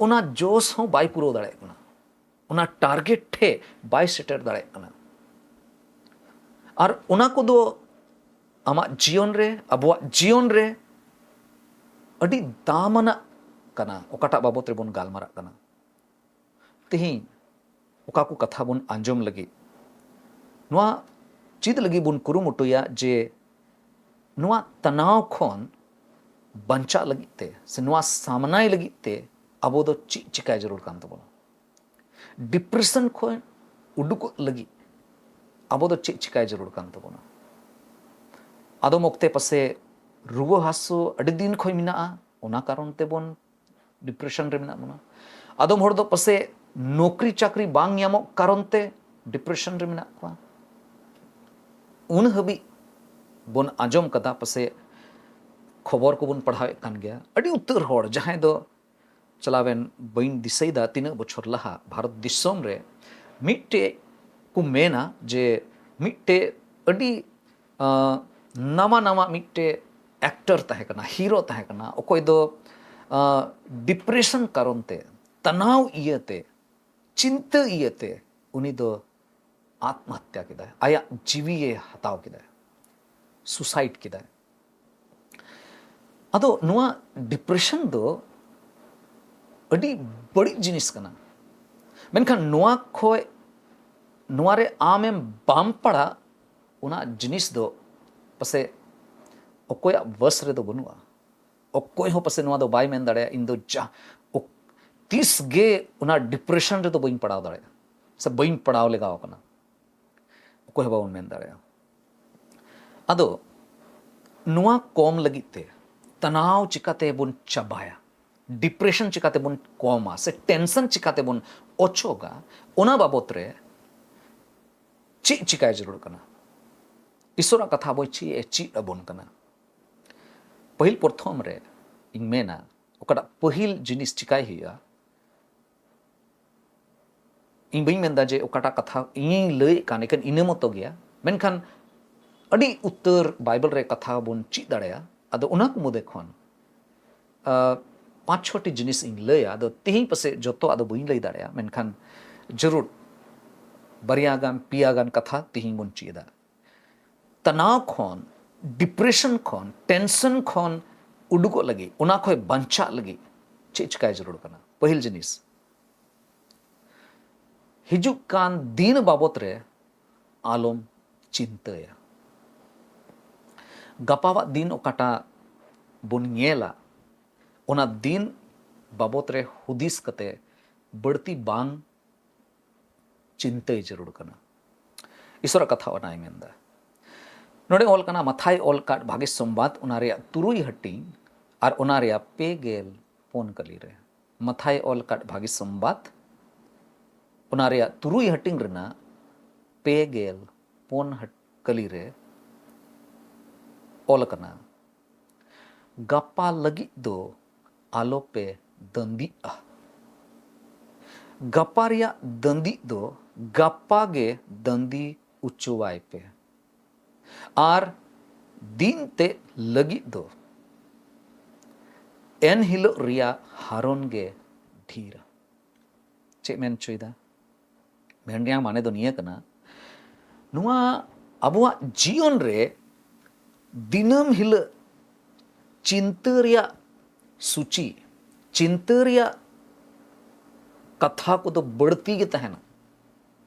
ᱚᱱᱟ ᱡᱚᱥ ᱦᱚᱸ ᱵᱟᱭ ᱯᱩᱨᱟᱹᱣ ᱫᱟᱲᱮᱭᱟᱜ ᱠᱟᱱᱟ, ᱚᱱᱟ ᱴᱟᱨᱜᱮᱴ ᱴᱷᱮᱡ ᱵᱟᱭ ᱥᱮᱴᱮᱨ ᱫᱟᱲᱮᱭᱟᱜ ᱠᱟᱱᱟ᱾ ᱟᱨ ᱚᱱᱟ ᱠᱚᱫᱚ ᱟᱢᱟᱜ ᱡᱤᱭᱚᱱ ᱨᱮ, ᱟᱵᱚᱣᱟᱜ ᱡᱤᱭᱚᱱ ᱨᱮ ᱟᱹᱰᱤ ᱫᱟᱢᱟᱱᱟᱜ ᱠᱟᱱᱟ, ᱚᱠᱟᱴᱟᱜ ᱵᱟᱵᱚᱛ ᱨᱮᱵᱚᱱ ᱜᱟᱞᱢᱟᱨᱟᱜ ᱠᱟᱱᱟ᱾ ᱛᱮᱦᱮᱧ ᱚᱠᱟ ᱠᱚ ᱠᱟᱛᱷᱟ ᱵᱚᱱ ᱟᱸᱡᱚᱢ ᱞᱟᱹᱜᱤᱫ, ᱱᱚᱣᱟ ᱪᱮᱫ ᱞᱟᱹᱜᱤᱫ ᱵᱚᱱ ᱠᱩᱨᱩᱢᱩᱴᱩᱭᱟ ᱡᱮ ᱱᱚᱣᱟ ᱛᱟᱱᱟᱣ ᱠᱷᱚᱱ ᱵᱟᱧᱪᱟᱜ ᱞᱟᱹᱜᱤᱫ ᱛᱮ ᱥᱮ ᱱᱚᱣᱟ ᱥᱟᱢᱱᱟᱭ ᱞᱟᱹᱜᱤᱫ ᱛᱮ ᱟᱵᱚ ᱫᱚ ᱪᱮᱫ ᱪᱤᱠᱟᱭ ᱡᱟᱹᱨᱩᱲ ᱠᱟᱱ ᱛᱟᱵᱚᱱᱟ? ᱰᱤᱯᱨᱮᱥᱚᱱ ᱠᱷᱚᱱ ᱩᱰᱩᱠᱚᱜ ᱞᱟᱹᱜᱤᱫ ᱟᱵᱚ ᱫᱚ ᱪᱮᱫ ᱪᱤᱠᱟᱭ ᱡᱟᱹᱨᱩᱲ ᱠᱟᱱ ᱛᱟᱵᱚᱱᱟ? ᱟᱫᱚᱢ ᱚᱠᱛᱮ ᱯᱟᱥᱮ ᱨᱩᱣᱟᱹ ᱦᱟᱹᱥᱩ ᱟᱹᱰᱤ ᱫᱤᱱ ᱠᱷᱚᱱ ᱢᱮᱱᱟᱜᱼᱟ, ᱚᱱᱟ ᱠᱟᱨᱚᱱ ᱛᱮᱵᱚᱱ ᱰᱤᱯᱨᱮᱥᱚᱱ ᱨᱮ ᱢᱮᱱᱟᱜ ᱵᱚᱱᱟ᱾ ᱟᱫᱚᱢ ᱦᱚᱲ ᱫᱚ ᱯᱟᱥᱮ ᱱᱚᱠᱨᱤ ᱪᱟᱠᱨᱤ ᱵᱟᱝ ᱧᱟᱢᱚᱜ ᱠᱟᱨᱚᱱ ᱛᱮ ᱰᱤᱯᱨᱮᱥᱚᱱ ᱨᱮ ᱢᱮᱱᱟᱜ ᱠᱚᱣᱟ᱾ ᱩᱱ ᱦᱟᱹᱵᱤᱡ ᱵᱚᱱ ᱟᱸᱡᱚᱢ ᱠᱟᱫᱟ, ᱯᱟᱥᱮ ᱠᱷᱚᱵᱚᱨ ᱠᱚᱵᱚᱱ ᱯᱟᱲᱦᱟᱣᱮᱫ ᱠᱟᱱ ᱜᱮᱭᱟ, ᱟᱹᱰᱤ ᱩᱛᱟᱹᱨ ᱦᱚᱲ ᱡᱟᱦᱟᱸᱭ ᱫᱚ ᱪᱟᱞᱟᱣᱮᱱ, ᱵᱟᱹᱧ ᱫᱤᱥᱟᱹᱭᱮᱫᱟ ᱛᱤᱱᱟᱹᱜ ᱵᱚᱪᱷᱚᱨ ᱞᱟᱦᱟ ᱵᱷᱟᱨᱚᱛ ᱫᱤᱥᱚᱢ ᱨᱮ ᱢᱤᱫᱴᱮᱡ ᱠᱚ ᱢᱮᱱᱟ ᱡᱮ ᱢᱤᱫᱴᱮᱡ ᱟᱹᱰᱤ, ᱟᱸ, ᱱᱟᱣᱟ ᱱᱟᱣᱟ ᱢᱤᱫᱴᱮᱡ ᱮᱠᱴᱚᱨ ᱛᱟᱦᱮᱸ ᱠᱟᱱᱟ, ᱦᱤᱨᱳ ᱛᱟᱦᱮᱸ ᱠᱟᱱᱟ, ᱚᱠᱚᱭ ᱫᱚ, ᱟᱸ, ᱰᱤᱯᱨᱮᱥᱚᱱ ᱠᱟᱨᱚᱱ ᱛᱮ, ᱛᱟᱱᱟᱣ ᱤᱭᱟᱹᱛᱮ, ᱪᱤᱱᱛᱟᱹ ᱤᱭᱟᱹᱛᱮ ᱩᱱᱤ ᱫᱚ ᱟᱛᱢᱟᱦᱚᱛᱛᱟ ᱠᱮᱫᱟᱭ, ᱟᱭᱟᱜ ᱡᱤᱣᱤᱭᱮ ᱦᱟᱛᱟᱣ ᱠᱮᱫᱟᱭ, ᱥᱩᱥᱟᱭᱤᱰ ᱠᱮᱫᱟᱭ᱾ ᱟᱫᱚ ᱱᱚᱣᱟ ᱰᱤᱯᱨᱮᱥᱚᱱ ᱫᱚ ᱟᱹᱰᱤ ᱵᱟᱹᱲᱤᱡ ᱡᱤᱱᱤᱥ ᱠᱟᱱᱟ, ᱢᱮᱱᱠᱷᱟᱱ ᱱᱚᱣᱟ ᱠᱷᱚᱡ, ᱱᱚᱣᱟ ᱨᱮ ᱟᱢᱮᱢ ᱵᱟᱢ ᱯᱟᱲᱟᱜ, ᱚᱱᱟ ᱡᱤᱱᱤᱥ ᱫᱚ ᱯᱟᱥᱮ ᱚᱠᱚᱭᱟᱜ ᱵᱟᱥ ᱨᱮᱫᱚ ᱵᱟᱹᱱᱩᱜᱼᱟ᱾ ᱚᱠᱚᱭ ᱦᱚᱸ ᱯᱟᱥᱮ ᱱᱚᱣᱟ ᱫᱚ ᱵᱟᱭ ᱢᱮᱱ ᱫᱟᱲᱮᱭᱟᱜᱼᱟ, ᱤᱧ ᱫᱚ ᱡᱟ-, ᱚᱠ-, ᱛᱤᱥ ᱜᱮ ᱚᱱᱟ ᱰᱤᱯᱨᱮᱥᱚᱱ ᱨᱮᱫᱚ ᱵᱟᱹᱧ ᱯᱟᱲᱟᱣ ᱫᱟᱲᱮᱭᱟᱜᱼᱟ ᱥᱮ ᱵᱟᱹᱧ ᱯᱟᱲᱟᱣ ᱞᱮᱜᱟᱣ ᱠᱟᱱᱟ᱾ ᱚᱠᱚᱭ ᱦᱚᱸ ᱵᱟᱵᱚᱱ ᱢᱮᱱ ᱫᱟᱲᱮᱭᱟᱜᱼᱟ᱾ ᱟᱫᱚ ᱱᱚᱣᱟ ᱠᱚᱢ ᱞᱟᱹᱜᱤᱫ ᱛᱮ ᱛᱟᱱᱟᱣ ᱪᱤᱠᱟᱹᱛᱮ ᱵᱚᱱ ᱪᱟᱵᱟᱭᱟ, ᱰᱤᱯᱨᱮᱥᱚᱱ ᱪᱤᱠᱟᱹᱛᱮ ᱵᱚᱱ ᱠᱚᱢᱟ ᱥᱮ ᱴᱮᱱᱥᱚᱱ ᱪᱤᱠᱟᱹᱛᱮ ᱵᱚᱱ ᱚᱪᱚᱜᱟ, ᱚᱱᱟ ᱵᱟᱵᱚᱛ ᱨᱮ ᱪᱮᱫ ᱪᱤᱠᱟᱭ ᱡᱟᱹᱨᱩᱲ ᱠᱟᱱᱟ? ᱤᱥᱚᱨᱟᱜ ᱠᱟᱛᱷᱟ ᱵᱚᱭ ᱪᱮᱫ ᱮ ᱪᱮᱫ ᱟᱵᱚᱱ ᱠᱟᱱᱟ? ᱯᱟᱹᱦᱤᱞ ᱯᱨᱚᱛᱷᱚᱢ ᱨᱮ ᱤᱧ ᱢᱮᱱᱟ, ᱚᱠᱟᱴᱟᱜ ᱯᱟᱹᱦᱤᱞ ᱡᱤᱱᱤᱥ ᱪᱤᱠᱟᱭ ᱦᱩᱭᱩᱜᱼᱟ, ᱤᱧ ᱵᱟᱹᱧ ᱢᱮᱱᱫᱟ ᱡᱮ ᱚᱠᱟᱴᱟᱜ ᱠᱟᱛᱷᱟ ᱤᱧᱤᱧ ᱞᱟᱹᱭᱮᱫ ᱠᱟᱱ ᱮᱠᱮᱱ ᱤᱱᱟᱹ ᱢᱚᱛᱚ ᱜᱮᱭᱟ, ᱢᱮᱱᱠᱷᱟᱱ ᱟᱹᱰᱤ ᱩᱛᱟᱹᱨ ᱵᱟᱭᱵᱮᱞ ᱨᱮ ᱠᱟᱛᱷᱟ ᱵᱚᱱ ᱪᱮᱫ ᱫᱟᱲᱮᱭᱟᱜᱼᱟ᱾ ᱟᱫᱚ ᱚᱱᱟ ᱠᱚ ᱢᱩᱫᱽ ᱠᱷᱚᱱ ᱟᱸ, ᱯᱟᱸᱪ ᱪᱷᱚᱴᱤ ᱡᱤᱱᱤᱥ ᱤᱧ ᱞᱟᱹᱭᱟ᱾ ᱟᱫᱚ ᱛᱤᱦᱤᱧ ᱯᱟᱥᱮᱡ ᱡᱚᱛᱚ ᱟᱫᱚ ᱵᱟᱹᱧ ᱞᱟᱹᱭ ᱫᱟᱲᱮᱭᱟᱜᱼᱟ, ᱢᱮᱱᱠᱷᱟᱱ ᱡᱟᱹᱨᱩᱲ ᱵᱟᱨᱭᱟ ᱜᱟᱱ, ᱯᱮᱭᱟ ᱜᱟᱱ ᱠᱟᱛᱷᱟ ᱛᱤᱦᱤᱧ ᱵᱚᱱ ᱪᱮᱫᱟ᱾ ᱛᱟᱱᱟᱣ ᱠᱷᱚᱱ, ᱰᱤᱯᱨᱮᱥᱚᱱ ᱠᱷᱚᱱ, ᱴᱮᱱᱥᱚᱱ ᱠᱷᱚᱱ ᱩᱰᱩᱠᱚᱜ ᱞᱟᱹᱜᱤᱫ, ᱚᱱᱟ ᱠᱷᱚᱱ ᱵᱟᱧᱪᱟᱜ ᱞᱟᱹᱜᱤᱫ ᱪᱮᱫ ᱪᱤᱠᱟᱭ ᱡᱟᱹᱨᱩᱲ ᱠᱟᱱᱟ? ᱯᱟᱹᱦᱤᱞ ᱡᱤᱱᱤᱥ, ᱦᱤᱡᱩᱜ ᱠᱟᱱ ᱫᱤᱱ ᱵᱟᱵᱚᱛ ᱨᱮ ᱟᱞᱚᱢ ᱪᱤᱱᱛᱟᱹᱭᱟ᱾ ᱜᱟᱯᱟᱣᱟᱜ ᱫᱤᱱ ᱚᱠᱟᱴᱟᱜ ᱵᱚᱱ ᱧᱮᱞᱟ, ᱚᱱᱟ ᱫᱤᱱ ᱵᱟᱵᱚᱛ ᱨᱮ ᱦᱩᱫᱤᱥ ᱠᱟᱛᱮ ᱵᱟᱹᱲᱛᱤ ᱵᱟᱝ ᱪᱤᱱᱛᱟᱹᱭ ᱡᱟᱹᱨᱩᱲ ᱠᱟᱱᱟ᱾ ᱤᱥᱚᱨᱟᱜ ᱠᱟᱛᱷᱟ ᱚᱱᱟᱭ ᱢᱮᱱᱫᱟ᱾ ᱱᱚᱰᱮ ᱚᱞ ᱠᱟᱱᱟ, ᱢᱟᱛᱷᱟᱭ ᱚᱞ ᱠᱟᱫ ᱵᱷᱟᱜᱮ ᱥᱚᱢᱵᱟᱫ, ᱚᱱᱟ ᱨᱮᱭᱟᱜ ᱛᱩᱨᱩᱭ ᱦᱟᱹᱴᱤᱧ ᱟᱨ ᱚᱱᱟ ᱨᱮᱭᱟᱜ ᱯᱮ ᱜᱮᱞ ᱯᱩᱱ ᱠᱟᱹᱞᱤ ᱨᱮ᱾ ᱢᱟᱛᱷᱟᱭ ᱚᱞ ᱠᱟᱫ ᱵᱷᱟᱜᱮ ᱥᱚᱢᱵᱟᱫ, ᱚᱱᱟ ᱨᱮᱭᱟᱜ ᱛᱩᱨᱩᱭ ᱦᱟᱹᱴᱤᱧ ᱨᱮᱱᱟᱜ ᱯᱮ ᱜᱮᱞ ᱯᱩᱱ ᱦᱟᱹᱴ-, ᱠᱟᱹᱞᱤ ᱨᱮ ᱚᱞ ᱟᱠᱟᱱᱟ, ᱜᱟᱯᱟ ᱞᱟᱹᱜᱤᱫ ᱫᱚ ᱟᱞᱚᱯᱮ ᱫᱟᱹᱱᱫᱤᱜᱼᱟ᱾ ᱜᱟᱯᱟ ᱨᱮᱭᱟᱜ ᱫᱟᱹᱱᱫᱤᱜ ᱫᱚ ᱜᱟᱯᱟ ᱜᱮ ᱫᱟᱹᱱᱫᱤ ᱚᱪᱚᱣᱟᱭ ᱯᱮ, ᱟᱨ ᱫᱤᱱ ᱛᱮᱫ ᱞᱟᱹᱜᱤᱫ ᱫᱚ ᱮᱱ ᱦᱤᱞᱳᱜ ᱨᱮᱭᱟᱜ ᱦᱟᱨᱚᱱ ᱜᱮ ᱰᱷᱤᱨᱟ᱾ ᱪᱮᱫ ᱢᱮᱱ ᱦᱚᱪᱚᱭᱮᱫᱟ? ᱢᱮᱱ ᱨᱮᱭᱟᱜ ᱢᱟᱱᱮ ᱫᱚ ᱱᱤᱭᱟᱹ ᱠᱟᱱᱟ, ᱱᱚᱣᱟ ᱟᱵᱚᱣᱟᱜ ᱡᱤᱭᱚᱱ ᱨᱮ ᱫᱤᱱᱟᱹᱢ ᱦᱤᱞᱳᱜ ᱪᱤᱱᱛᱟᱹ ᱨᱮᱭᱟᱜ ᱥᱩᱪᱤ, ᱪᱤᱱᱛᱟᱹ ᱨᱮᱭᱟᱜ ᱠᱟᱛᱷᱟ ᱠᱚᱫᱚ ᱵᱟᱹᱲᱛᱤ ᱜᱮ ᱛᱟᱦᱮᱱᱟ᱾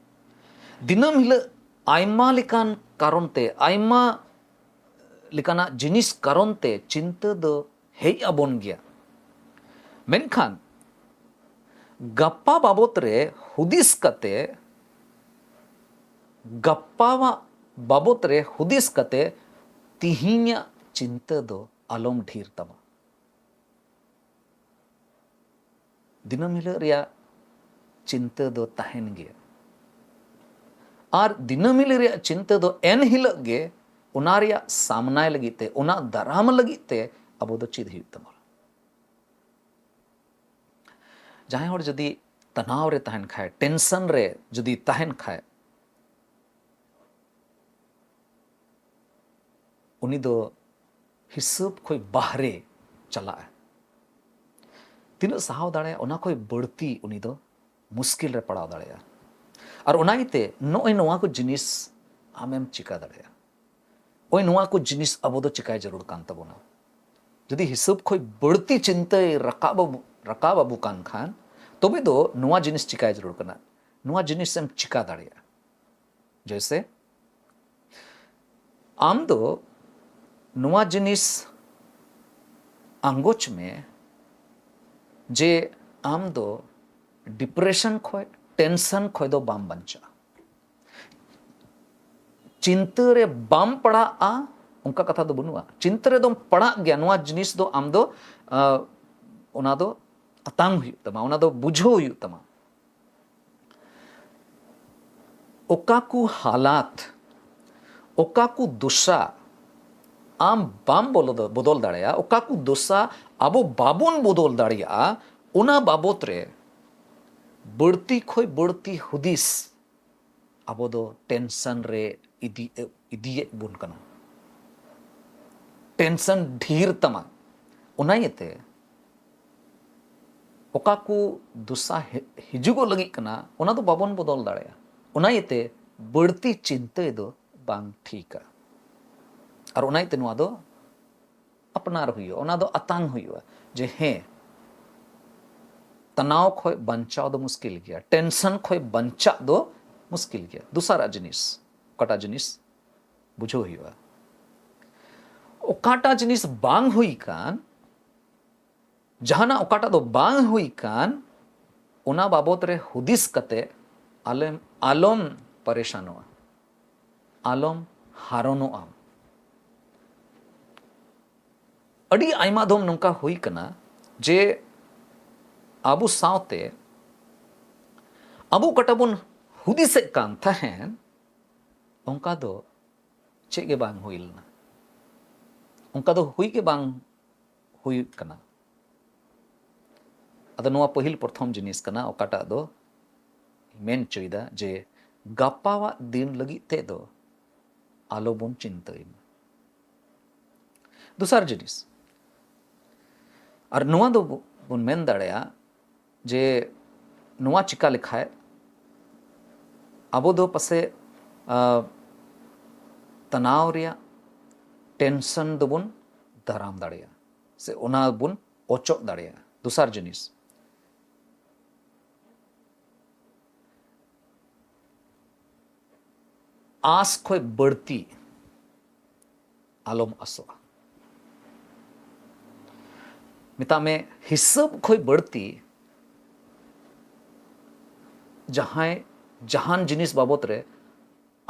ᱫᱤᱱᱟᱹᱢ ᱦᱤᱞᱳᱜ ᱟᱭᱢᱟ ᱞᱮᱠᱟᱱ ᱠᱟᱨᱚᱱ ᱛᱮ, ᱟᱭᱢᱟ ᱞᱮᱠᱟᱱᱟᱜ ᱡᱤᱱᱤᱥ ᱠᱟᱨᱚᱱ ᱛᱮ ᱪᱤᱱᱛᱟᱹ ᱫᱚ ᱦᱮᱡ ᱟᱵᱚᱱ ᱜᱮᱭᱟ᱾ ᱢᱮᱱᱠᱷᱟᱱ ᱜᱟᱯᱟ ᱵᱟᱵᱚᱛ ᱨᱮ ᱦᱩᱫᱤᱥ ᱠᱟᱛᱮ, ᱜᱟᱯᱟᱣᱟᱜ ᱵᱟᱵᱚᱛ ᱨᱮ ᱦᱩᱫᱤᱥ ᱠᱟᱛᱮ ᱛᱤᱦᱤᱧᱟᱜ ᱪᱤᱱᱛᱟᱹ ᱫᱚ ᱟᱞᱚᱢ ᱰᱷᱤᱨ ᱛᱟᱢᱟ᱾ ᱫᱤᱱᱟᱹᱢ ᱦᱤᱞᱳᱜ ᱨᱮᱭᱟᱜ ᱪᱤᱱᱛᱟᱹ ᱫᱚ ᱛᱟᱦᱮᱱ ᱜᱮᱭᱟ᱾ ᱟᱨ ᱫᱤᱱᱟᱹᱢ ᱦᱤᱞᱳᱜ ᱨᱮᱭᱟᱜ ᱪᱤᱱᱛᱟᱹ ᱫᱚ ᱮᱱ ᱦᱤᱞᱳᱜ ᱜᱮ ᱚᱱᱟ ᱨᱮᱭᱟᱜ ᱥᱟᱢᱱᱟᱭ ᱞᱟᱹᱜᱤᱫ ᱛᱮ, ᱚᱱᱟ ᱫᱟᱨᱟᱢ ᱞᱟᱹᱜᱤᱫ ᱛᱮ ᱟᱵᱚ ᱫᱚ ᱪᱮᱫ ᱦᱩᱭᱩᱜ ᱛᱟᱵᱚᱱᱟ? ᱡᱟᱦᱟᱸᱭ ᱦᱚᱲ ᱡᱩᱫᱤ ᱛᱟᱱᱟᱣ ᱨᱮ ᱛᱟᱦᱮᱱ ᱠᱷᱟᱡ, ᱴᱮᱱᱥᱚᱱ ᱨᱮ ᱡᱩᱫᱤ ᱛᱟᱦᱮᱱ ᱠᱷᱟᱡ, ᱩᱱᱤ ᱫᱚ ᱦᱤᱥᱟᱹᱵ ᱠᱷᱚᱡ ᱵᱟᱦᱨᱮ ᱪᱟᱞᱟᱜᱼᱟ᱾ ᱛᱤᱱᱟᱹᱜ ᱥᱟᱦᱟᱣ ᱫᱟᱲᱮᱭᱟᱜᱼᱟ, ᱚᱱᱟ ᱠᱷᱚᱡ ᱵᱟᱹᱲᱛᱤ ᱩᱱᱤ ᱫᱚ ᱢᱩᱥᱠᱤᱞ ᱨᱮ ᱯᱟᱲᱟᱣ ᱫᱟᱲᱮᱭᱟᱜᱼᱟ᱾ ᱟᱨ ᱚᱱᱟ ᱤᱭᱟᱹᱛᱮ ᱱᱚᱜᱼᱚᱭ ᱱᱚᱣᱟ ᱠᱚ ᱡᱤᱱᱤᱥ ᱟᱢᱮᱢ ᱪᱤᱠᱟ ᱫᱟᱲᱮᱭᱟᱜᱼᱟ᱾ ᱳᱭ ᱱᱚᱣᱟ ᱠᱚ ᱡᱤᱱᱤᱥ ᱟᱵᱚ ᱫᱚ ᱪᱤᱠᱟᱭ ᱡᱟᱹᱨᱩᱲ ᱠᱟᱱ ᱛᱟᱵᱚᱱᱟ᱾ ᱡᱩᱫᱤ ᱦᱤᱥᱟᱹᱵ ᱠᱷᱚᱡ ᱵᱟᱹᱲᱛᱤ ᱪᱤᱱᱛᱟᱹᱭ ᱨᱟᱠᱟᱵ ᱟᱵᱚ-, ᱨᱟᱠᱟᱵ ᱟᱵᱚ ᱠᱟᱱ ᱠᱷᱟᱱ, ᱛᱚᱵᱮ ᱫᱚ ᱱᱚᱣᱟ ᱡᱤᱱᱤᱥ ᱪᱤᱠᱟᱭ ᱡᱟᱹᱨᱩᱲ ᱠᱟᱱᱟ᱾ ᱱᱚᱣᱟ ᱡᱤᱱᱤᱥ ᱮᱢ ᱪᱤᱠᱟ ᱫᱟᱲᱮᱭᱟᱜᱼᱟ᱾ ᱡᱮᱭᱥᱮ, ᱟᱢ ᱫᱚ ᱱᱚᱣᱟ ᱡᱤᱱᱤᱥ ᱟᱸᱜᱚᱪ ᱢᱮ ᱡᱮ ᱟᱢ ᱫᱚ ᱰᱤᱯᱨᱮᱥᱚᱱ ᱠᱷᱚᱡ, ᱴᱮᱱᱥᱚᱱ ᱠᱷᱚᱡ ᱫᱚ ᱵᱟᱢ ᱵᱟᱧᱪᱟᱜᱼᱟ᱾ ᱪᱤᱱᱛᱟᱹ ᱨᱮ ᱵᱟᱢ ᱯᱟᱲᱟᱜᱼᱟ, ᱚᱱᱠᱟ ᱠᱟᱛᱷᱟ ᱫᱚ ᱵᱟᱹᱱᱩᱜᱼᱟ᱾ ᱪᱤᱱᱛᱟᱹ ᱨᱮᱫᱚᱢ ᱯᱟᱲᱟᱜ ᱜᱮᱭᱟ᱾ ᱱᱚᱣᱟ ᱡᱤᱱᱤᱥ ᱫᱚ ᱟᱢ ᱫᱚ, ᱟᱸ, ᱚᱱᱟ ᱫᱚ ᱟᱛᱟᱝ ᱦᱩᱭᱩᱜ ᱛᱟᱢᱟ, ᱚᱱᱟ ᱫᱚ ᱵᱩᱡᱷᱟᱹᱣ ᱦᱩᱭᱩᱜ ᱛᱟᱢᱟ᱾ ᱚᱠᱟ ᱠᱚ ᱦᱟᱞᱟᱛ, ᱚᱠᱟ ᱠᱚ ᱫᱚᱥᱟ ᱟᱢ ᱵᱟᱢ ᱵᱚᱞᱚ-, ᱵᱚᱫᱚᱞ ᱫᱟᱲᱮᱭᱟᱜᱼᱟ, ᱚᱠᱟ ᱠᱚ ᱫᱚᱥᱟ ᱟᱵᱚ ᱵᱟᱵᱚᱱ ᱵᱚᱫᱚᱞ ᱫᱟᱲᱮᱭᱟᱜᱼᱟ, ᱚᱱᱟ ᱵᱟᱵᱚᱛ ᱨᱮ ᱵᱟᱹᱲᱛᱤ ᱠᱷᱚᱡ ᱵᱟᱹᱲᱛᱤ ᱦᱩᱫᱤᱥ ᱟᱵᱚ ᱫᱚ ᱴᱮᱱᱥᱚᱱ ᱨᱮ ᱤᱫᱤ, ᱤᱫᱤᱭᱮᱫ ᱵᱚᱱ ᱠᱟᱱᱟ᱾ ᱴᱮᱱᱥᱚᱱ ᱰᱷᱮᱨ ᱛᱟᱢᱟ, ᱚᱱᱟ ᱤᱭᱟᱹᱛᱮ ᱚᱠᱟ ᱠᱚ ᱫᱚᱥᱟ ᱦᱮ-, ᱦᱤᱡᱩᱜᱚᱜ ᱞᱟᱹᱜᱤᱫ ᱠᱟᱱᱟ, ᱚᱱᱟ ᱫᱚ ᱵᱟᱵᱚᱱ ᱵᱚᱫᱚᱞ ᱫᱟᱲᱮᱭᱟᱜᱼᱟ᱾ ᱚᱱᱟ ᱤᱭᱟᱹᱛᱮ ᱵᱟᱹᱲᱛᱤ ᱪᱤᱱᱛᱟᱹ ᱫᱚ ᱵᱟᱝ ᱴᱷᱤᱠᱟ᱾ ᱟᱨ ᱚᱱᱟ ᱤᱭᱟᱹᱛᱮ ᱱᱚᱣᱟ ᱫᱚ ᱟᱯᱱᱟᱨ ᱦᱩᱭᱩᱜᱼᱟ, ᱚᱱᱟ ᱫᱚ ᱟᱛᱟᱝ ᱦᱩᱭᱩᱜᱼᱟ ᱡᱮ ᱦᱮᱸ, ᱛᱟᱱᱟᱣ ᱠᱷᱚᱡ ᱵᱟᱧᱪᱟᱣ ᱫᱚ ᱢᱩᱥᱠᱤᱞ ᱜᱮᱭᱟ, ᱴᱮᱱᱥᱚᱱ ᱠᱷᱚᱡ ᱵᱟᱧᱪᱟᱜ ᱫᱚ ᱢᱩᱥᱠᱤᱞ ᱜᱮᱭᱟ᱾ ᱫᱚᱥᱟᱨᱟᱜ ᱡᱤᱱᱤᱥ, ᱚᱠᱟᱴᱟᱜ ᱡᱤᱱᱤᱥ ᱵᱩᱡᱷᱟᱹᱣ ᱦᱩᱭᱩᱜᱼᱟ, ᱚᱠᱟᱴᱟᱜ ᱡᱤᱱᱤᱥ ᱵᱟᱝ ᱦᱩᱭ ᱠᱟᱱ, ᱡᱟᱦᱟᱱᱟᱜ ᱚᱠᱟᱴᱟᱜ ᱫᱚ ᱵᱟᱝ ᱦᱩᱭ ᱠᱟᱱ, ᱚᱱᱟ ᱵᱟᱵᱚᱛ ᱨᱮ ᱦᱩᱫᱤᱥ ᱠᱟᱛᱮ ᱟᱞᱮᱢ, ᱟᱞᱚᱢ ᱯᱟᱨᱮᱥᱟᱱᱚᱜᱼᱟ, ᱟᱞᱚᱢ ᱦᱟᱨᱚᱱᱚᱜᱼᱟ᱾ ᱟᱹᱰᱤ ᱟᱭᱢᱟ ᱫᱚᱢ ᱱᱚᱝᱠᱟ ᱦᱩᱭ ᱠᱟᱱᱟ ᱡᱮ ᱟᱵᱚ ᱥᱟᱶᱛᱮ ᱟᱵᱚ ᱚᱠᱟᱴᱟᱜ ᱵᱚᱱ ᱦᱩᱫᱤᱥᱮᱫ ᱠᱟᱱ ᱛᱟᱦᱮᱸᱱ, ᱚᱱᱠᱟ ᱫᱚ ᱪᱮᱫ ᱜᱮ ᱵᱟᱝ ᱦᱩᱭ ᱞᱮᱱᱟ, ᱚᱱᱠᱟ ᱫᱚ ᱦᱩᱭ ᱜᱮ ᱵᱟᱝ ᱦᱩᱭᱩᱜ ᱠᱟᱱᱟ᱾ ᱟᱫᱚ ᱱᱚᱣᱟ ᱯᱟᱹᱦᱤᱞ ᱯᱨᱚᱛᱷᱚᱢ ᱡᱤᱱᱤᱥ ᱠᱟᱱᱟ, ᱚᱠᱟᱴᱟᱜ ᱫᱚ ᱢᱮᱱ ᱦᱚᱪᱚᱭᱮᱫᱟ ᱡᱮ ᱜᱟᱯᱟᱣᱟᱜ ᱫᱤᱱ ᱞᱟᱹᱜᱤᱫ ᱛᱮ ᱫᱚ ᱟᱞᱚ ᱵᱚᱱ ᱪᱤᱱᱛᱟᱹᱭ ᱢᱟ᱾ ᱫᱚᱥᱟᱨ ᱡᱤᱱᱤᱥ, ᱟᱨ ᱱᱚᱣᱟ ᱫᱚ ᱵᱚᱱ ᱢᱮᱱ ᱫᱟᱲᱮᱭᱟᱜᱼᱟ ᱡᱮ ᱱᱚᱣᱟ ᱪᱤᱠᱟ ᱞᱮᱠᱷᱟᱡ ᱟᱵᱚ ᱫᱚ ᱯᱟᱥᱮᱡ, ᱟᱸ, ᱛᱟᱱᱟᱣ ᱨᱮᱭᱟᱜ ᱴᱮᱱᱥᱚᱱ ᱫᱚᱵᱚᱱ ᱫᱟᱨᱟᱢ ᱫᱟᱲᱮᱭᱟᱜᱼᱟ ᱥᱮ ᱚᱱᱟ ᱵᱚᱱ ᱚᱪᱚᱜ ᱫᱟᱲᱮᱭᱟᱜᱼᱟ᱾ ᱫᱚᱥᱟᱨ ᱡᱤᱱᱤᱥ, ᱟᱸᱥ ᱠᱷᱚᱡ ᱵᱟᱹᱲᱛᱤ ᱟᱞᱚᱢ ᱟᱸᱥᱚᱜᱼᱟ᱾ ᱢᱮᱛᱟᱜ ᱢᱮ, ᱦᱤᱥᱟᱹᱵ ᱠᱷᱚᱡ ᱵᱟᱹᱲᱛᱤ ᱡᱟᱦᱟᱸᱭ ᱡᱟᱦᱟᱱ ᱡᱤᱱᱤᱥ ᱵᱟᱵᱚᱛ ᱨᱮ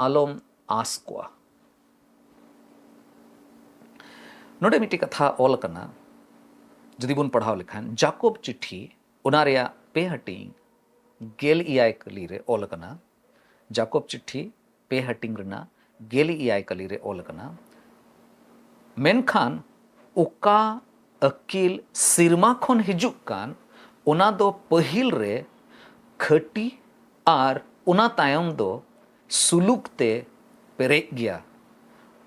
ᱟᱞᱚᱢ ᱟᱸᱥ ᱠᱚᱜᱼᱟ᱾ ᱱᱚᱰᱮ ᱢᱤᱫᱴᱮᱡ ᱠᱟᱛᱷᱟ ᱚᱞ ᱟᱠᱟᱱᱟ, ᱡᱩᱫᱤ ᱵᱚᱱ ᱯᱟᱲᱦᱟᱣ ᱞᱮᱠᱷᱟᱱ, ᱡᱟᱠᱚᱵ ᱪᱤᱴᱷᱤ, ᱚᱱᱟ ᱨᱮᱭᱟᱜ ᱯᱮ ᱦᱟᱹᱴᱤᱧ, ᱜᱮᱞ ᱮᱭᱟᱭ ᱠᱟᱹᱞᱤ ᱨᱮ ᱚᱞ ᱟᱠᱟᱱᱟ᱾ ᱡᱟᱠᱚᱵ ᱪᱤᱴᱷᱤ ᱯᱮ ᱦᱟᱹᱴᱤᱧ ᱨᱮᱱᱟᱜ ᱜᱮᱞ ᱮᱭᱟᱭ ᱠᱟᱹᱞᱤ ᱨᱮ ᱚᱞ ᱟᱠᱟᱱᱟ, ᱢᱮᱱᱠᱷᱟᱱ ᱚᱠᱟ ᱟᱹᱠᱤᱞ ᱥᱤᱨᱢᱟ ᱠᱷᱚᱱ ᱦᱤᱡᱩᱜ ᱠᱟᱱ, ᱚᱱᱟ ᱫᱚ ᱯᱟᱹᱦᱤᱞ ᱨᱮ ᱠᱷᱟᱹᱴᱤ ᱟᱨ ᱚᱱᱟ ᱛᱟᱭᱚᱢ ᱫᱚ ᱥᱩᱞᱩᱠ ᱛᱮ ᱯᱮᱨᱮᱡ ᱜᱮᱭᱟ᱾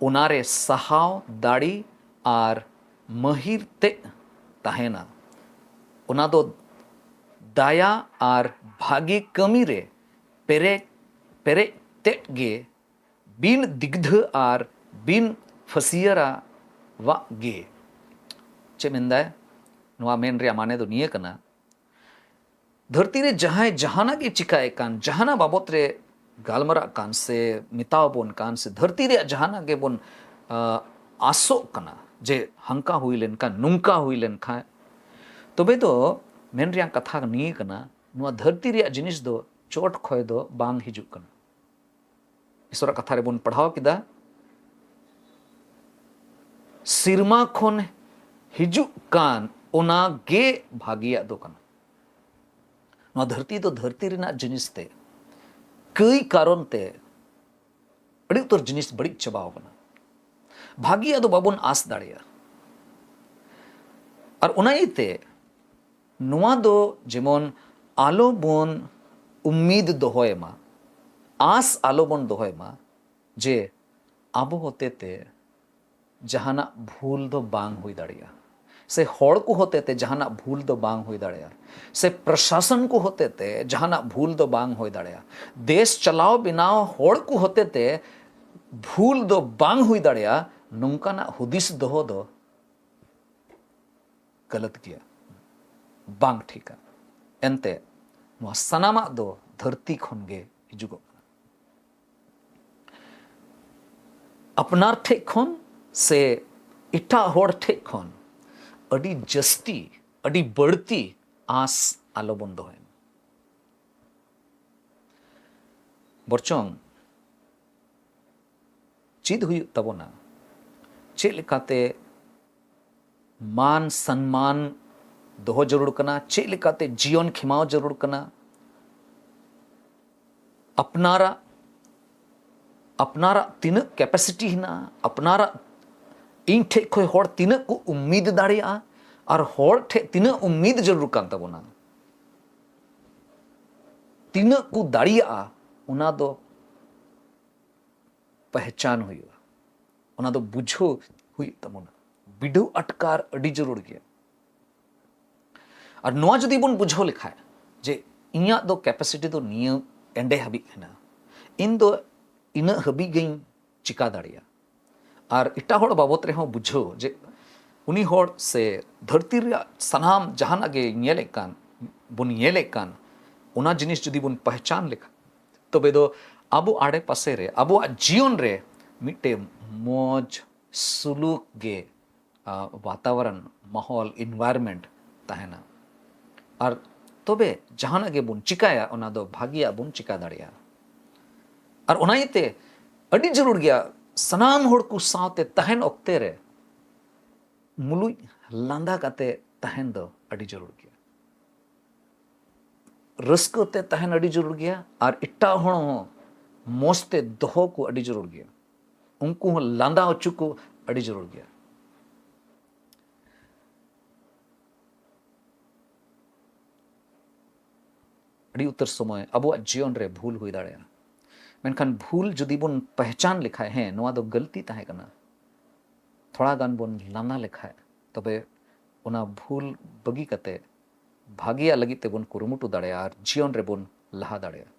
ᱚᱱᱟ ᱨᱮ ᱥᱟᱦᱟᱣ ᱫᱟᱲᱮ ᱟᱨ ᱢᱟᱹᱦᱤᱨ ᱛᱮᱫ ᱛᱟᱦᱮᱱᱟ᱾ ᱚᱱᱟ ᱫᱚ ᱫᱟᱭᱟ ᱟᱨ ᱵᱷᱟᱹᱜᱤ ᱠᱟᱹᱢᱤ ᱨᱮ ᱯᱮᱨᱮᱡ, ᱯᱮᱨᱮᱡ ᱛᱮᱫ ᱜᱮ, ᱵᱤᱱ ᱫᱤᱜᱽᱫᱷᱟᱹ ᱟᱨ ᱵᱤᱱ ᱯᱷᱟᱹᱥᱤᱭᱟᱹᱨᱟᱣᱟᱜ ᱜᱮ᱾ ᱪᱮᱫ ᱢᱮᱱᱫᱟᱭ? ᱱᱚᱣᱟ ᱢᱮᱱ ᱨᱮᱭᱟᱜ ᱢᱟᱱᱮ ᱫᱚ ᱱᱤᱭᱟᱹ ᱠᱟᱱᱟ, ᱫᱷᱟᱹᱨᱛᱤ ᱨᱮ ᱡᱟᱦᱟᱸᱭ ᱡᱟᱦᱟᱱᱟᱜ ᱜᱮ ᱪᱤᱠᱟᱭᱮᱫ ᱠᱟᱱ, ᱡᱟᱦᱟᱱᱟᱜ ᱵᱟᱵᱚᱛ ᱨᱮ ᱜᱟᱞᱢᱟᱨᱟᱜ ᱠᱟᱱ ᱥᱮ ᱢᱮᱛᱟᱣ ᱵᱚᱱ ᱠᱟᱱ ᱥᱮ ᱫᱷᱟᱹᱨᱛᱤ ᱨᱮᱭᱟᱜ ᱡᱟᱦᱟᱱᱟᱜ ᱜᱮᱵᱚᱱ, ᱟ, ᱟᱥᱚᱜ ᱠᱟᱱᱟ ᱡᱮ ᱦᱟᱱᱠᱟ ᱦᱩᱭ ᱞᱮᱱᱠᱷᱟᱱ, ᱱᱚᱝᱠᱟ ᱦᱩᱭ ᱞᱮᱱᱠᱷᱟᱱ, ᱛᱚᱵᱮ ᱫᱚ ᱢᱮᱱ ᱨᱮᱭᱟᱜ ᱠᱟᱛᱷᱟ ᱱᱤᱭᱟᱹ ᱠᱟᱱᱟ, ᱱᱚᱣᱟ ᱫᱷᱟᱹᱨᱛᱤ ᱨᱮᱭᱟᱜ ᱡᱤᱱᱤᱥ ᱫᱚ ᱪᱚᱴ ᱠᱷᱚᱡ ᱫᱚ ᱵᱟᱝ ᱦᱤᱡᱩᱜ ᱠᱟᱱᱟ᱾ ᱤᱥᱚᱨᱟᱜ ᱠᱟᱛᱷᱟ ᱨᱮᱵᱚᱱ ᱯᱟᱲᱦᱟᱣ ᱠᱮᱫᱟ, ᱥᱤᱨᱢᱟ ᱠᱷᱚᱱ ᱦᱤᱡᱩᱜ ᱠᱟᱱ, ᱚᱱᱟ ᱜᱮ ᱵᱷᱟᱹᱜᱤᱭᱟᱜ ᱫᱚ ᱠᱟᱱᱟ᱾ ᱱᱚᱣᱟ ᱫᱷᱟᱹᱨᱛᱤ ᱫᱚ ᱫᱷᱟᱹᱨᱛᱤ ᱨᱮᱱᱟᱜ ᱡᱤᱱᱤᱥ ᱛᱮ, ᱠᱟᱹᱭ ᱠᱟᱨᱚᱱ ᱛᱮ ᱟᱹᱰᱤ ᱩᱛᱟᱹᱨ ᱡᱤᱱᱤᱥ ᱵᱟᱹᱲᱤᱡ ᱪᱟᱵᱟᱣ ᱠᱟᱱᱟ᱾ ᱵᱷᱟᱹᱜᱤᱭᱟᱜ ᱫᱚ ᱵᱟᱵᱚᱱ ᱟᱸᱥ ᱫᱟᱲᱮᱭᱟᱜᱼᱟ᱾ ᱟᱨ ᱚᱱᱟ ᱤᱭᱟᱹᱛᱮ ᱱᱚᱣᱟ ᱫᱚ ᱡᱮᱢᱚᱱ ᱟᱞᱚ ᱵᱚᱱ ᱩᱢᱤᱫ ᱫᱚᱦᱚᱭ ᱢᱟ, ᱟᱸᱥ ᱟᱞᱚ ᱵᱚᱱ ᱫᱚᱦᱚᱭ ᱢᱟ ᱡᱮ ᱟᱵᱚ ᱦᱚᱛᱮᱛᱮ ᱡᱟᱦᱟᱱᱟᱜ ᱵᱷᱩᱞ ᱫᱚ ᱵᱟᱝ ᱦᱩᱭ ᱫᱟᱲᱮᱭᱟᱜᱼᱟ, ᱥᱮ ᱦᱚᱲ ᱠᱚ ᱦᱚᱛᱮᱛᱮ ᱡᱟᱦᱟᱱᱟᱜ ᱵᱷᱩᱞ ᱫᱚ ᱵᱟᱝ ᱦᱩᱭ ᱫᱟᱲᱮᱭᱟᱜᱼᱟ, ᱥᱮ ᱯᱨᱚᱥᱟᱥᱚᱱ ᱠᱚ ᱦᱚᱛᱮᱛᱮ ᱡᱟᱦᱟᱱᱟᱜ ᱵᱷᱩᱞ ᱫᱚ ᱵᱟᱝ ᱦᱩᱭ ᱫᱟᱲᱮᱭᱟᱜᱼᱟ, ᱫᱮᱥ ᱪᱟᱞᱟᱣ ᱵᱮᱱᱟᱣ ᱦᱚᱲ ᱠᱚ ᱦᱚᱛᱮᱛᱮ ᱵᱷᱩᱞ ᱫᱚ ᱵᱟᱝ ᱦᱩᱭ ᱫᱟᱲᱮᱭᱟᱜᱼᱟ, ᱱᱚᱝᱠᱟᱱᱟᱜ ᱦᱩᱫᱤᱥ ᱫᱚᱦᱚ ᱫᱚ ᱜᱟᱞᱟᱛ ᱜᱮᱭᱟ, ᱵᱟᱝ ᱴᱷᱤᱠᱟ᱾ ᱮᱱᱛᱮ ᱱᱚᱣᱟ ᱥᱟᱱᱟᱢᱟᱜ ᱫᱚ ᱫᱷᱟᱹᱨᱛᱤ ᱠᱷᱚᱱ ᱜᱮ ᱦᱤᱡᱩᱜᱚᱜ ᱠᱟᱱᱟ᱾ ᱟᱯᱱᱟᱨ ᱴᱷᱮᱡ ᱠᱷᱚᱱ ᱥᱮ ᱮᱴᱟᱜ ᱦᱚᱲ ᱴᱷᱮᱡ ᱠᱷᱚᱱ ᱟᱹᱰᱤ ᱡᱟᱹᱥᱛᱤ, ᱟᱹᱰᱤ ᱵᱟᱹᱲᱛᱤ ᱟᱸᱥ ᱟᱞᱚᱵᱚᱱ ᱫᱚᱦᱚᱭ ᱢᱟ᱾ ᱵᱚᱨᱪᱚᱝ ᱪᱮᱫ ᱦᱩᱭᱩᱜ ᱛᱟᱵᱚᱱᱟ, ᱪᱮᱫ ᱞᱮᱠᱟᱛᱮ ᱢᱟᱱ ᱥᱚᱱᱢᱟᱱ ᱫᱚᱦᱚ ᱡᱟᱹᱨᱩᱲ ᱠᱟᱱᱟ, ᱪᱮᱫ ᱞᱮᱠᱟᱛᱮ ᱡᱤᱭᱚᱱ ᱠᱷᱮᱢᱟᱣ ᱡᱟᱹᱨᱩᱲ ᱠᱟᱱᱟ, ᱟᱯᱱᱟᱨᱟᱜ, ᱟᱯᱱᱟᱨᱟᱜ ᱛᱤᱱᱟᱹᱜ ᱠᱮᱯᱟᱥᱤᱴᱤ ᱦᱮᱱᱟᱜᱼᱟ, ᱟᱯᱱᱟᱨᱟᱜ, ᱤᱧ ᱴᱷᱮᱡ ᱠᱷᱚᱡ ᱦᱚᱲ ᱛᱤᱱᱟᱹᱜ ᱠᱚ ᱩᱢᱤᱫ ᱫᱟᱲᱮᱭᱟᱜᱼᱟ ᱟᱨ ᱦᱚᱲ ᱴᱷᱮᱡ ᱛᱤᱱᱟᱹᱜ ᱩᱢᱤᱫ ᱡᱟᱹᱨᱩᱲ ᱠᱟᱱ ᱛᱟᱵᱚᱱᱟ, ᱛᱤᱱᱟᱹᱜ ᱠᱚ ᱫᱟᱲᱮᱭᱟᱜᱼᱟ, ᱚᱱᱟ ᱫᱚ ᱯᱮᱦᱪᱟᱱ ᱦᱩᱭᱩᱜᱼᱟ, ᱚᱱᱟ ᱫᱚ ᱵᱩᱡᱷᱟᱹᱣ ᱦᱩᱭᱩᱜ ᱛᱟᱵᱚᱱᱟ᱾ ᱵᱤᱰᱟᱹᱣ ᱟᱴᱠᱟᱨ ᱟᱹᱰᱤ ᱡᱟᱹᱨᱩᱲ ᱜᱮᱭᱟ᱾ ᱟᱨ ᱱᱚᱣᱟ ᱡᱩᱫᱤ ᱵᱚᱱ ᱵᱩᱡᱷᱟᱹᱣ ᱞᱮᱠᱷᱟᱡ ᱡᱮ ᱤᱧᱟᱹᱜ ᱫᱚ ᱠᱮᱯᱟᱥᱤᱴᱤ ᱫᱚ ᱱᱤᱭᱟᱹ ᱮᱸᱰᱮ ᱦᱟᱹᱵᱤᱡ ᱠᱟᱱᱟ, ᱤᱧ ᱫᱚ ᱤᱱᱟᱹᱜ ᱦᱟᱹᱵᱤᱡ ᱜᱤᱧ ᱪᱤᱠᱟ ᱫᱟᱲᱮᱭᱟᱜᱼᱟ, ᱟᱨ ᱮᱴᱟᱜ ᱦᱚᱲ ᱵᱟᱵᱚᱛ ᱨᱮᱦᱚᱸ ᱵᱩᱡᱷᱟᱹᱣ ᱡᱮ ᱩᱱᱤ ᱦᱚᱲ ᱥᱮ ᱫᱷᱟᱹᱨᱛᱤ ᱨᱮᱭᱟᱜ ᱥᱟᱱᱟᱢ ᱡᱟᱦᱟᱱᱟᱜ ᱜᱮ ᱧᱮᱞᱮᱫ ᱠᱟᱱ, ᱵᱚᱱ ᱧᱮᱞᱮᱫ ᱠᱟᱱ, ᱚᱱᱟ ᱡᱤᱱᱤᱥ ᱡᱩᱫᱤ ᱵᱚᱱ ᱯᱮᱦᱪᱟᱱ ᱞᱮᱠᱷᱟᱱ, ᱛᱚᱵᱮ ᱫᱚ ᱟᱵᱚ ᱟᱲᱮ ᱯᱟᱥᱮ ᱨᱮ, ᱟᱵᱚᱣᱟᱜ ᱡᱤᱭᱚᱱ ᱨᱮ ᱢᱤᱫᱴᱮᱱ ᱢᱚᱡᱽ ᱥᱩᱞᱩᱠ ᱜᱮ, ᱟ, ᱵᱟᱛᱟᱵᱚᱨᱚᱱ, ᱢᱟᱦᱚᱞ, ᱤᱱᱵᱷᱟᱭᱨᱢᱮᱱᱴ ᱛᱟᱦᱮᱱᱟ᱾ ᱟᱨ ᱛᱚᱵᱮ ᱡᱟᱦᱟᱱᱟᱜ ᱜᱮᱵᱚᱱ ᱪᱤᱠᱟᱭᱟ, ᱚᱱᱟ ᱫᱚ ᱵᱷᱟᱹᱜᱤᱭᱟᱜ ᱵᱚᱱ ᱪᱤᱠᱟ ᱫᱟᱲᱮᱭᱟᱜᱼᱟ᱾ ᱟᱨ ᱚᱱᱟ ᱤᱭᱟᱹᱛᱮ ᱟᱹᱰᱤ ᱡᱟᱹᱨᱩᱲ ᱜᱮᱭᱟ, ᱥᱟᱱᱟᱢ ᱦᱚᱲ ᱠᱚ ᱥᱟᱶᱛᱮ ᱛᱟᱦᱮᱱ ᱚᱠᱛᱮ ᱨᱮ ᱢᱩᱞᱩᱡ ᱞᱟᱸᱫᱟ ᱠᱟᱛᱮ ᱛᱟᱦᱮᱱ ᱫᱚ ᱟᱹᱰᱤ ᱡᱟᱹᱨᱩᱲ ᱜᱮᱭᱟ᱾ ᱨᱟᱹᱥᱠᱟᱹ ᱛᱮ ᱛᱟᱦᱮᱱ ᱟᱹᱰᱤ ᱡᱟᱹᱨᱩᱲ ᱜᱮᱭᱟ, ᱟᱨ ᱮᱴᱟᱜ ᱦᱚᱲ ᱦᱚᱸ ᱢᱚᱡᱽ ᱛᱮ ᱫᱚᱦᱚ ᱠᱚ ᱟᱹᱰᱤ ᱡᱟᱹᱨᱩᱲ ᱜᱮᱭᱟ᱾ ᱩᱱᱠᱩ ᱦᱚᱸ ᱞᱟᱸᱫᱟ ᱦᱚᱪᱚ ᱠᱚ ᱟᱹᱰᱤ ᱡᱟᱹᱨᱩᱲ ᱜᱮᱭᱟ᱾ ᱟᱹᱰᱤ ᱩᱛᱟᱹᱨ ᱥᱚᱢᱚᱭ ᱟᱵᱚᱣᱟᱜ ᱡᱤᱭᱚᱱ ᱨᱮ ᱵᱷᱩᱞ ᱦᱩᱭ ᱫᱟᱲᱮᱭᱟᱜᱼᱟ, ᱢᱮᱱᱠᱷᱟᱱ ᱵᱷᱩᱞ ᱡᱩᱫᱤ ᱵᱚᱱ ᱯᱮᱦᱪᱟᱱ ᱞᱮᱠᱷᱟᱡ, ᱦᱮᱸ, ᱱᱚᱣᱟ ᱫᱚ ᱜᱟᱹᱞᱛᱤ ᱛᱟᱦᱮᱸ ᱠᱟᱱᱟ, ᱛᱷᱚᱲᱟ ᱜᱟᱱ ᱵᱚᱱ ᱞᱟᱸᱫᱟ ᱞᱮᱠᱷᱟᱡ, ᱛᱚᱵᱮ ᱚᱱᱟ ᱵᱷᱩᱞ ᱵᱟᱹᱜᱤ ᱠᱟᱛᱮ ᱵᱷᱟᱜᱮᱭᱟᱜ ᱞᱟᱹᱜᱤᱫ ᱛᱮᱵᱚᱱ ᱠᱩᱨᱩᱢᱩᱴᱩ ᱫᱟᱲᱮᱭᱟᱜᱼᱟ ᱟᱨ ᱡᱤᱭᱚᱱ ᱨᱮᱵᱚᱱ ᱞᱟᱦᱟ ᱫᱟᱲᱮᱭᱟᱜᱼᱟ᱾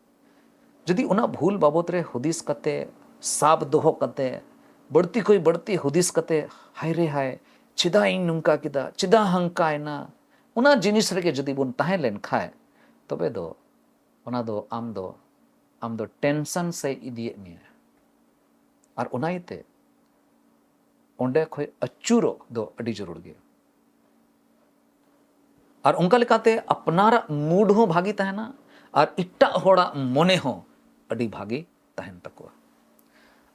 ᱡᱩᱫᱤ ᱚᱱᱟ ᱵᱷᱩᱞ ᱵᱟᱵᱚᱛ ᱨᱮ ᱦᱩᱫᱤᱥ ᱠᱟᱛᱮ, ᱥᱟᱵ ᱫᱚᱦᱚ ᱠᱟᱛᱮ, ᱵᱟᱹᱲᱛᱤ ᱠᱷᱚᱱ ᱵᱟᱹᱲᱛᱤ ᱦᱩᱫᱤᱥ ᱠᱟᱛᱮ, "ᱦᱟᱭ ᱨᱮ ᱦᱟᱭ, ᱪᱮᱫᱟᱜ ᱤᱧ ᱱᱚᱝᱠᱟ ᱠᱮᱫᱟ, ᱪᱮᱫᱟᱜ ᱦᱟᱝᱠᱟᱭᱮᱱᱟ?" ᱚᱱᱟ ᱡᱤᱱᱤᱥ ᱨᱮᱜᱮ ᱡᱩᱫᱤ ᱵᱚᱱ ᱛᱟᱦᱮᱸ ᱞᱮᱱ ᱠᱷᱟᱡ, ᱛᱚᱵᱮ ᱫᱚ ᱚᱱᱟ ᱫᱚ ᱟᱢ ᱫᱚ, ᱟᱢ ᱫᱚ ᱴᱮᱱᱥᱚᱱ ᱥᱮᱫ ᱤᱫᱤᱭᱮᱫ ᱢᱮᱭᱟ᱾ ᱟᱨ ᱚᱱᱟ ᱤᱭᱟᱹᱛᱮ ᱚᱸᱰᱮ ᱠᱷᱚᱱ ᱟᱹᱪᱩᱨᱚᱜ ᱫᱚ ᱟᱹᱰᱤ ᱡᱟᱹᱨᱩᱲ ᱜᱮᱭᱟ᱾ ᱟᱨ ᱚᱱᱠᱟ ᱞᱮᱠᱟᱛᱮ ᱟᱯᱱᱟᱨᱟᱜ ᱢᱩᱰ ᱦᱚᱸ ᱵᱷᱟᱜᱮ ᱛᱟᱦᱮᱱᱟ ᱟᱨ ᱮᱴᱟᱜ ᱦᱚᱲᱟᱜ ᱢᱚᱱᱮ ᱦᱚᱸ ᱟᱹᱰᱤ ᱵᱷᱟᱜᱮ ᱛᱟᱦᱮᱱ ᱛᱟᱠᱚᱣᱟ᱾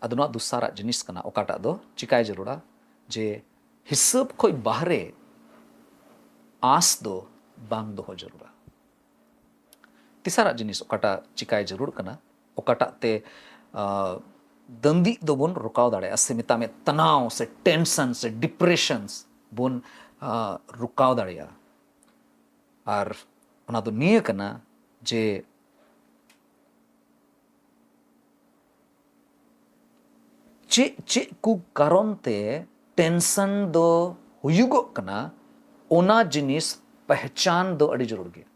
ᱟᱫᱚ ᱱᱚᱣᱟ ᱫᱚᱥᱟᱨᱟᱜ ᱡᱤᱱᱤᱥ ᱠᱟᱱᱟ, ᱚᱠᱟᱴᱟᱜ ᱫᱚ ᱪᱤᱠᱟᱭ ᱡᱟᱹᱨᱩᱲᱟ, ᱡᱮ ᱦᱤᱥᱟᱹᱵ ᱠᱷᱚᱱ ᱵᱟᱦᱨᱮ ᱟᱸᱥ ᱫᱚ ᱵᱟᱝ ᱫᱚᱦᱚ ᱡᱟᱹᱨᱩᱲᱟ᱾ ᱛᱮᱥᱟᱨᱟᱜ ᱡᱤᱱᱤᱥ ᱚᱠᱟᱴᱟᱜ ᱪᱤᱠᱟᱭ ᱡᱟᱹᱨᱩᱲ ᱠᱟᱱᱟ, ᱚᱠᱟᱴᱟᱜ ᱛᱮ, ᱟᱸ, ᱫᱟᱹᱱᱫᱤᱜ ᱫᱚᱵᱚᱱ ᱨᱚᱠᱟᱣ ᱫᱟᱲᱮᱭᱟᱜᱼᱟ, ᱥᱮ ᱢᱮᱛᱟᱜ ᱢᱮ ᱛᱟᱱᱟᱣ ᱥᱮ ᱴᱮᱱᱥᱚᱱ ᱥᱮ ᱰᱤᱯᱨᱮᱥᱚᱱ ᱵᱚᱱ, ᱟᱸ, ᱨᱚᱠᱟᱣ ᱫᱟᱲᱮᱭᱟᱜᱼᱟ᱾ ᱟᱨ ᱚᱱᱟ ᱫᱚ ᱱᱤᱭᱟᱹ ᱠᱟᱱᱟ ᱡᱮ ᱪᱮᱫ ᱪᱮᱫ ᱠᱚ ᱠᱟᱨᱚᱱ ᱛᱮ ᱴᱮᱱᱥᱚᱱ ᱫᱚ ᱦᱩᱭᱩᱜᱚᱜ ᱠᱟᱱᱟ, ᱚᱱᱟ ᱡᱤᱱᱤᱥ ᱯᱮᱦᱪᱟᱱ ᱫᱚ ᱟᱹᱰᱤ ᱡᱟᱹᱨᱩᱲ ᱜᱮᱭᱟ᱾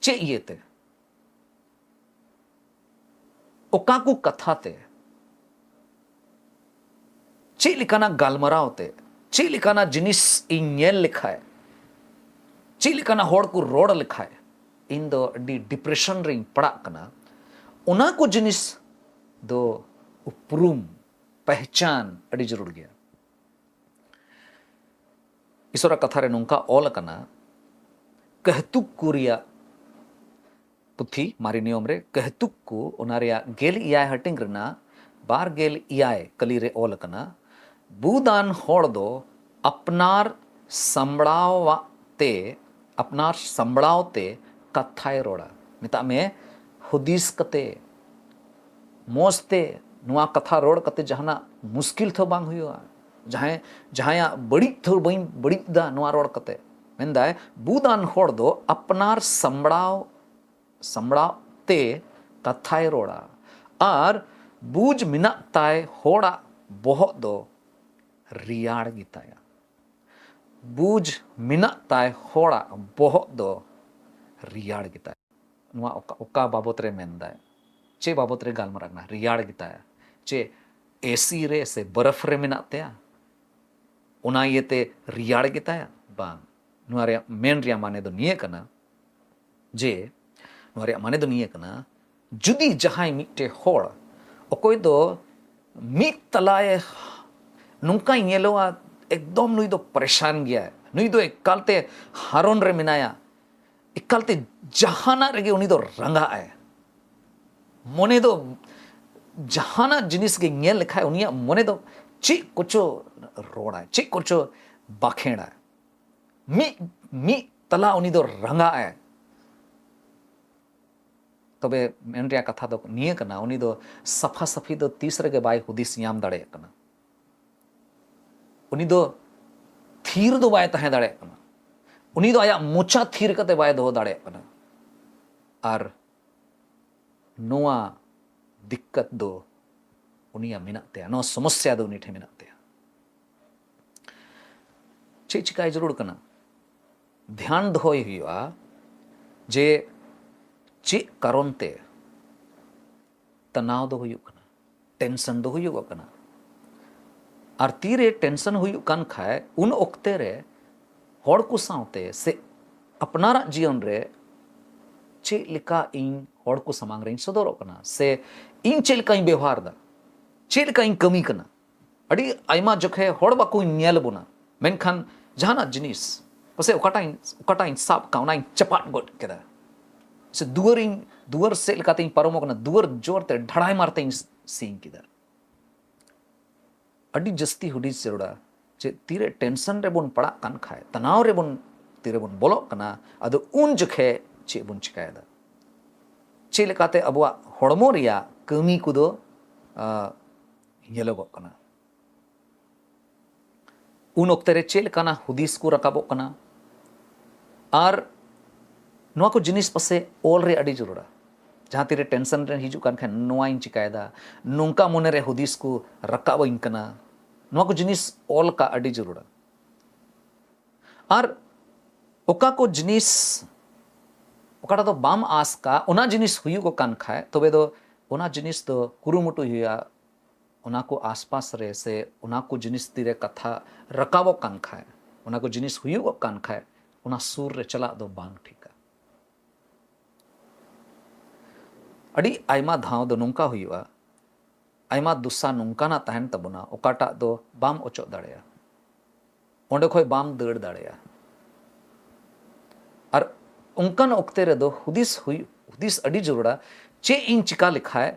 ᱪᱮᱫ ᱤᱭᱟᱹᱛᱮ? ᱚᱠᱟ ᱠᱚ ᱠᱟᱛᱷᱟ ᱛᱮ? ᱪᱮᱫ ᱞᱮᱠᱟᱱᱟᱜ ᱜᱟᱞᱢᱟᱨᱟᱣ ᱛᱮ? ᱪᱮᱫ ᱞᱮᱠᱟᱱᱟᱜ ᱡᱤᱱᱤᱥ ᱤᱧ ᱧᱮᱞ ᱞᱮᱠᱷᱟᱡ? ᱪᱮᱫ ᱞᱮᱠᱟᱱᱟᱜ ᱦᱚᱲ ᱠᱚ ᱨᱚᱲ ᱞᱮᱠᱷᱟᱡ ᱤᱧ ᱫᱚ ᱟᱹᱰᱤ ᱰᱤᱯᱨᱮᱥᱚᱱ ᱨᱮᱧ ᱯᱟᱲᱟᱜ ᱠᱟᱱᱟ? ᱚᱱᱟ ᱠᱚ ᱡᱤᱱᱤᱥ ᱫᱚ ᱩᱯᱨᱩᱢ, ᱯᱮᱦᱪᱟᱱ ᱟᱹᱰᱤ ᱡᱟᱹᱨᱩᱲ ᱜᱮᱭᱟ᱾ ᱤᱥᱚᱨᱟᱜ ᱠᱟᱛᱷᱟ ᱨᱮ ᱱᱚᱝᱠᱟ ᱚᱞ ᱟᱠᱟᱱᱟ, ᱠᱟᱹᱦᱛᱩᱠ ᱠᱚ ᱨᱮᱭᱟᱜ ᱯᱩᱛᱷᱤ, ᱢᱟᱨᱮ ᱱᱤᱭᱚᱢ ᱨᱮ ᱠᱟᱹᱦᱛᱩᱠ ᱠᱚ, ᱚᱱᱟ ᱨᱮᱭᱟᱜ ᱜᱮᱞ ᱮᱭᱟᱭ ᱦᱟᱹᱴᱤᱧ ᱨᱮᱱᱟᱜ ᱵᱟᱨ ᱜᱮᱞ ᱮᱭᱟᱭ ᱠᱟᱹᱞᱤ ᱨᱮ ᱚᱞ ᱟᱠᱟᱱᱟ, ᱵᱩᱫᱟᱱ ᱦᱚᱲ ᱫᱚ ᱟᱯᱱᱟᱨ ᱥᱟᱢᱵᱲᱟᱣᱟᱜ ᱛᱮ, ᱟᱯᱱᱟᱨ ᱥᱟᱢᱵᱲᱟᱣ ᱛᱮ ᱠᱟᱛᱷᱟᱭ ᱨᱚᱲᱟ᱾ ᱢᱮᱛᱟᱜ ᱢᱮ, ᱦᱩᱫᱤᱥ ᱠᱟᱛᱮ, ᱢᱚᱡᱽ ᱛᱮ ᱱᱚᱣᱟ ᱠᱟᱛᱷᱟ ᱨᱚᱲ ᱠᱟᱛᱮ ᱡᱟᱦᱟᱱᱟᱜ ᱢᱩᱥᱠᱤᱞ ᱛᱚ ᱵᱟᱝ ᱦᱩᱭᱩᱜᱼᱟ᱾ ᱡᱟᱦᱟᱸᱭ, ᱡᱟᱦᱟᱸᱭᱟᱜ ᱵᱟᱹᱲᱤᱡ ᱛᱚ ᱵᱟᱹᱧ ᱵᱟᱹᱲᱤᱡ ᱫᱟ ᱱᱚᱣᱟ ᱨᱚᱲ ᱠᱟᱛᱮ᱾ ᱢᱮᱱᱫᱟᱭ, ᱵᱩᱫᱟᱱ ᱦᱚᱲ ᱫᱚ ᱟᱯᱱᱟᱨ ᱥᱟᱢᱵᱲᱟᱣ, ᱥᱟᱢᱵᱲᱟᱣ ᱛᱮ ᱠᱟᱛᱷᱟᱭ ᱨᱚᱲᱟ, ᱟᱨ ᱵᱩᱡᱽ ᱢᱮᱱᱟᱜ ᱛᱟᱭ ᱦᱚᱲᱟᱜ ᱵᱚᱦᱚᱜ ᱫᱚ ᱨᱮᱭᱟᱲ ᱜᱮᱛᱟᱭᱟ᱾ ᱵᱩᱡᱽ ᱢᱮᱱᱟᱜ ᱛᱟᱭ ᱦᱚᱲᱟᱜ ᱵᱚᱦᱚᱜ ᱫᱚ ᱨᱮᱭᱟᱲ ᱜᱮᱛᱟᱭᱟ᱾ ᱱᱚᱣᱟ ᱚᱠᱟ, ᱚᱠᱟ ᱵᱟᱵᱚᱛ ᱨᱮ ᱢᱮᱱᱫᱟᱭ? ᱪᱮᱫ ᱵᱟᱵᱚᱛ ᱨᱮ ᱜᱟᱞᱢᱟᱨᱟᱜ ᱠᱟᱱᱟ? ᱨᱮᱭᱟᱲ ᱜᱮᱛᱟᱭᱟ᱾ ᱪᱮ ᱮᱥᱤ ᱨᱮ ᱥᱮ ᱵᱚᱨᱚᱯᱷ ᱨᱮ ᱢᱮᱱᱟᱜ ᱛᱟᱭᱟ, ᱚᱱᱟ ᱤᱭᱟᱹᱛᱮ ᱨᱮᱭᱟᱲ ᱜᱮᱛᱟᱭᱟ? ᱵᱟᱝ᱾ ᱱᱚᱣᱟ ᱨᱮᱭᱟᱜ ᱢᱮᱱ ᱨᱮᱭᱟᱜ ᱢᱟᱱᱮ ᱫᱚ ᱱᱤᱭᱟᱹ ᱠᱟᱱᱟ ᱡᱮ, ᱱᱚᱣᱟ ᱨᱮᱭᱟᱜ ᱢᱟᱱᱮ ᱫᱚ ᱱᱤᱭᱟᱹ ᱠᱟᱱᱟ, ᱡᱩᱫᱤ ᱡᱟᱦᱟᱸᱭ ᱢᱤᱫᱴᱮᱡ ᱦᱚᱲ, ᱚᱠᱚᱭ ᱫᱚ ᱢᱤᱫ ᱛᱟᱞᱟᱭ ᱱᱚᱝᱠᱟᱭ ᱧᱮᱞᱚᱜᱼᱟ, ᱮᱠᱫᱚᱢ ᱱᱩᱭ ᱫᱚ ᱯᱟᱨᱮᱥᱟᱱ ᱜᱮᱭᱟᱭ, ᱱᱩᱭ ᱫᱚ ᱮᱠᱟᱞᱛᱮ ᱦᱟᱨᱚᱱ ᱨᱮ ᱢᱮᱱᱟᱭᱟ, ᱮᱠᱟᱞᱛᱮ ᱡᱟᱦᱟᱱᱟᱜ ᱨᱮᱜᱮ ᱩᱱᱤ ᱫᱚ ᱨᱟᱸᱜᱟᱜ ᱟᱭ᱾ ᱢᱚᱱᱮ ᱫᱚ ᱡᱟᱦᱟᱱᱟᱜ ᱡᱤᱱᱤᱥ ᱜᱮ ᱧᱮᱞ ᱞᱮᱠᱷᱟᱡ ᱩᱱᱤᱭᱟᱜ ᱢᱚᱱᱮ ᱫᱚ ᱪᱮᱫ ᱠᱚᱪᱚ ᱨᱚᱲᱟᱭ, ᱪᱮᱫ ᱠᱚᱪᱚ ᱵᱟᱠᱷᱮᱲᱟᱭ᱾ ᱢᱤᱫ, ᱢᱤᱫ ᱛᱟᱞᱟ ᱩᱱᱤ ᱫᱚ ᱨᱟᱸᱜᱟᱜ ᱟᱭ᱾ ᱛᱚᱵᱮ ᱢᱮᱱ ᱨᱮᱭᱟᱜ ᱠᱟᱛᱷᱟ ᱫᱚ ᱱᱤᱭᱟᱹ ᱠᱟᱱᱟ, ᱩᱱᱤ ᱫᱚ ᱥᱟᱯᱷᱟ ᱥᱟᱹᱯᱷᱤ ᱫᱚ ᱛᱤᱥ ᱨᱮᱜᱮ ᱵᱟᱭ ᱦᱩᱫᱤᱥ ᱧᱟᱢ ᱫᱟᱲᱮᱭᱟᱜ ᱠᱟᱱᱟ᱾ ᱩᱱᱤ ᱫᱚ ᱛᱷᱤᱨ ᱫᱚ ᱵᱟᱭ ᱛᱟᱦᱮᱸ ᱫᱟᱲᱮᱭᱟᱜ ᱠᱟᱱᱟ᱾ ᱩᱱᱤ ᱫᱚ ᱟᱭᱟᱜ ᱢᱚᱪᱟ ᱛᱷᱤᱨ ᱠᱟᱛᱮ ᱵᱟᱭ ᱫᱚᱦᱚ ᱫᱟᱲᱮᱭᱟᱜ ᱠᱟᱱᱟ᱾ ᱟᱨ ᱱᱚᱣᱟ ᱫᱤᱠᱠᱟᱛ ᱫᱚ ᱩᱱᱤᱭᱟᱜ ᱢᱮᱱᱟᱜ ᱛᱟᱭᱟ, ᱱᱚᱣᱟ ᱥᱚᱢᱚᱥᱥᱟ ᱫᱚ ᱩᱱᱤ ᱴᱷᱮᱱ ᱢᱮᱱᱟᱜ ᱛᱟᱭᱟ᱾ ᱪᱮᱫ ᱪᱤᱠᱟᱭ ᱡᱟᱹᱨᱩᱲ ᱠᱟᱱᱟ? ᱫᱷᱮᱭᱟᱱ ᱫᱚᱦᱚᱭ ᱦᱩᱭᱩᱜᱼᱟ ᱡᱮ ᱪᱮᱫ ᱠᱟᱨᱚᱱ ᱛᱮ ᱛᱟᱱᱟᱣ ᱫᱚ ᱦᱩᱭᱩᱜ ᱠᱟᱱᱟ, ᱴᱮᱱᱥᱚᱱ ᱫᱚ ᱦᱩᱭᱩᱜᱚᱜ ᱠᱟᱱᱟ᱾ ᱟᱨ ᱛᱤᱨᱮ ᱴᱮᱱᱥᱚᱱ ᱦᱩᱭᱩᱜ ᱠᱟᱱ ᱠᱷᱟᱡ, ᱩᱱ ᱚᱠᱛᱮ ᱨᱮ ᱦᱚᱲ ᱠᱚ ᱥᱟᱶᱛᱮ ᱥᱮ ᱟᱯᱱᱟᱨᱟᱜ ᱡᱤᱭᱚᱱ ᱨᱮ ᱪᱮᱫ ᱞᱮᱠᱟ ᱤᱧ ᱦᱚᱲ ᱠᱚ ᱥᱟᱢᱟᱝ ᱨᱮᱧ ᱥᱚᱫᱚᱨᱚᱜ ᱠᱟᱱᱟ, ᱥᱮ ᱤᱧ ᱪᱮᱫ ᱞᱮᱠᱟᱧ ᱵᱮᱣᱦᱟᱨ ᱫᱟ, ᱪᱮᱫ ᱞᱮᱠᱟᱧ ᱠᱟᱹᱢᱤ ᱠᱟᱱᱟ᱾ ᱟᱹᱰᱤ ᱟᱭᱢᱟ ᱡᱚᱠᱷᱮ ᱦᱚᱲ ᱵᱟᱠᱚ ᱧᱮᱞ ᱵᱚᱱᱟ, ᱢᱮᱱᱠᱷᱟᱱ ᱡᱟᱦᱟᱱᱟᱜ ᱡᱤᱱᱤᱥ, ᱯᱟᱥᱮᱡ ᱚᱠᱟᱴᱟᱜ ᱤᱧ, ᱚᱠᱟᱴᱟᱜ ᱤᱧ ᱥᱟᱵ ᱠᱟᱜ, ᱚᱱᱟᱧ ᱪᱟᱯᱟᱫ ᱜᱚᱫ ᱠᱮᱫᱟ, ᱥᱮ ᱫᱩᱣᱟᱹᱨᱤᱧ, ᱫᱩᱣᱟᱹᱨ ᱥᱮᱫ ᱞᱮᱠᱟᱛᱤᱧ ᱯᱟᱨᱚᱢᱚᱜ ᱠᱟᱱᱟ, ᱫᱩᱣᱟᱹᱨ ᱡᱳᱨ ᱛᱮ ᱰᱷᱟᱲᱟᱭ ᱢᱟᱨᱛᱮᱧ ᱥᱤᱧ ᱠᱮᱫᱟ᱾ ᱟᱹᱰᱤ ᱡᱟᱹᱥᱛᱤ ᱦᱩᱫᱤᱥ ᱡᱟᱹᱨᱩᱲᱟ᱾ ᱪᱮᱫ ᱛᱤᱨᱮ ᱴᱮᱱᱥᱚᱱ ᱨᱮᱵᱚᱱ ᱯᱟᱲᱟᱜ ᱠᱟᱱ ᱠᱷᱟᱡ, ᱛᱟᱱᱟᱣ ᱨᱮᱵᱚᱱ ᱛᱤᱨᱮᱵᱚᱱ ᱵᱚᱞᱚᱜ ᱠᱟᱱᱟ, ᱟᱫᱚ ᱩᱱ ᱡᱚᱠᱷᱮᱡ ᱪᱮᱫ ᱵᱚᱱ ᱪᱤᱠᱟᱭᱮᱫᱟ? ᱪᱮᱫ ᱞᱮᱠᱟᱛᱮ ᱟᱵᱚᱣᱟᱜ ᱦᱚᱲᱢᱚ ᱨᱮᱭᱟᱜ ᱠᱟᱹᱢᱤ ᱠᱚᱫᱚ ᱧᱮᱞᱚᱜᱚᱜ ᱠᱟᱱᱟ? ᱩᱱ ᱚᱠᱛᱮ ᱨᱮ ᱪᱮᱫ ᱞᱮᱠᱟᱱᱟᱜ ᱦᱩᱫᱤᱥ ᱠᱚ ᱨᱟᱠᱟᱵᱚᱜ ᱠᱟᱱᱟ? ᱟᱨ ᱱᱚᱣᱟ ᱠᱚ ᱡᱤᱱᱤᱥ ᱯᱟᱥᱮ ᱚᱞ ᱨᱮ ᱟᱹᱰᱤ ᱡᱟᱹᱨᱩᱲᱟ᱾ ᱡᱟᱦᱟᱸ ᱛᱤᱨᱮ ᱴᱮᱱᱥᱚᱱ ᱨᱮ ᱦᱤᱡᱩᱜ ᱠᱟᱱ ᱠᱷᱟᱱ, ᱱᱚᱣᱟᱧ ᱪᱤᱠᱟᱭᱮᱫᱟ, ᱱᱚᱝᱠᱟ ᱢᱚᱱᱮᱨᱮ ᱦᱩᱫᱤᱥ ᱠᱚ ᱨᱟᱠᱟᱵ ᱟᱹᱧ ᱠᱟᱱᱟ, ᱱᱚᱣᱟ ᱠᱚ ᱡᱤᱱᱤᱥ ᱚᱞ ᱠᱟᱜ ᱟᱹᱰᱤ ᱡᱟᱹᱨᱩᱲᱟ᱾ ᱟᱨ ᱚᱠᱟ ᱠᱚ ᱡᱤᱱᱤᱥ, ᱚᱠᱟᱴᱟᱜ ᱫᱚ ᱵᱟᱢ ᱟᱸᱥ ᱠᱟᱜ, ᱚᱱᱟ ᱡᱤᱱᱤᱥ ᱦᱩᱭᱩᱜᱚᱜ ᱠᱟᱱ ᱠᱷᱟᱡ, ᱛᱚᱵᱮ ᱫᱚ ᱚᱱᱟ ᱡᱤᱱᱤᱥ ᱫᱚ ᱠᱩᱨᱩᱢᱩᱴᱩᱭ ᱦᱩᱭᱩᱜᱼᱟ᱾ ᱚᱱᱟ ᱠᱚ ᱟᱥᱯᱟᱥ ᱨᱮ ᱥᱮ ᱚᱱᱟ ᱠᱚ ᱡᱤᱱᱤᱥ ᱛᱤᱨᱮ ᱠᱟᱛᱷᱟ ᱨᱟᱠᱟᱵᱚᱜ ᱠᱟᱱ ᱠᱷᱟᱡ, ᱚᱱᱟ ᱠᱚ ᱡᱤᱱᱤᱥ ᱦᱩᱭᱩᱜᱚᱜ ᱠᱟᱱ ᱠᱷᱟᱡ, ᱚᱱᱟ ᱥᱩᱨ ᱨᱮ ᱪᱟᱞᱟᱜ ᱫᱚ ᱵᱟᱝ ᱴᱷᱤᱠᱟ᱾ ᱟᱹᱰᱤ ᱟᱭᱢᱟ ᱫᱷᱟᱣ ᱫᱚ ᱱᱚᱝᱠᱟ ᱦᱩᱭᱩᱜᱼᱟ, ᱟᱭᱢᱟ ᱫᱚᱥᱟ ᱱᱚᱝᱠᱟᱱᱟᱜ ᱛᱟᱦᱮᱱ ᱛᱟᱵᱚᱱᱟ, ᱚᱠᱟᱴᱟᱜ ᱫᱚ ᱵᱟᱢ ᱚᱪᱚᱜ ᱫᱟᱲᱮᱭᱟᱜᱼᱟ, ᱚᱸᱰᱮ ᱠᱷᱚᱡ ᱵᱟᱢ ᱫᱟᱹᱲ ᱫᱟᱲᱮᱭᱟᱜᱼᱟ᱾ ᱟᱨ ᱚᱱᱠᱟᱱ ᱚᱠᱛᱮ ᱨᱮᱫᱚ ᱦᱩᱫᱤᱥ ᱦᱩᱭᱩᱜ, ᱦᱩᱫᱤᱥ ᱟᱹᱰᱤ ᱡᱟᱹᱨᱩᱲᱟ, ᱪᱮᱫ ᱤᱧ ᱪᱤᱠᱟ ᱞᱮᱠᱷᱟᱡ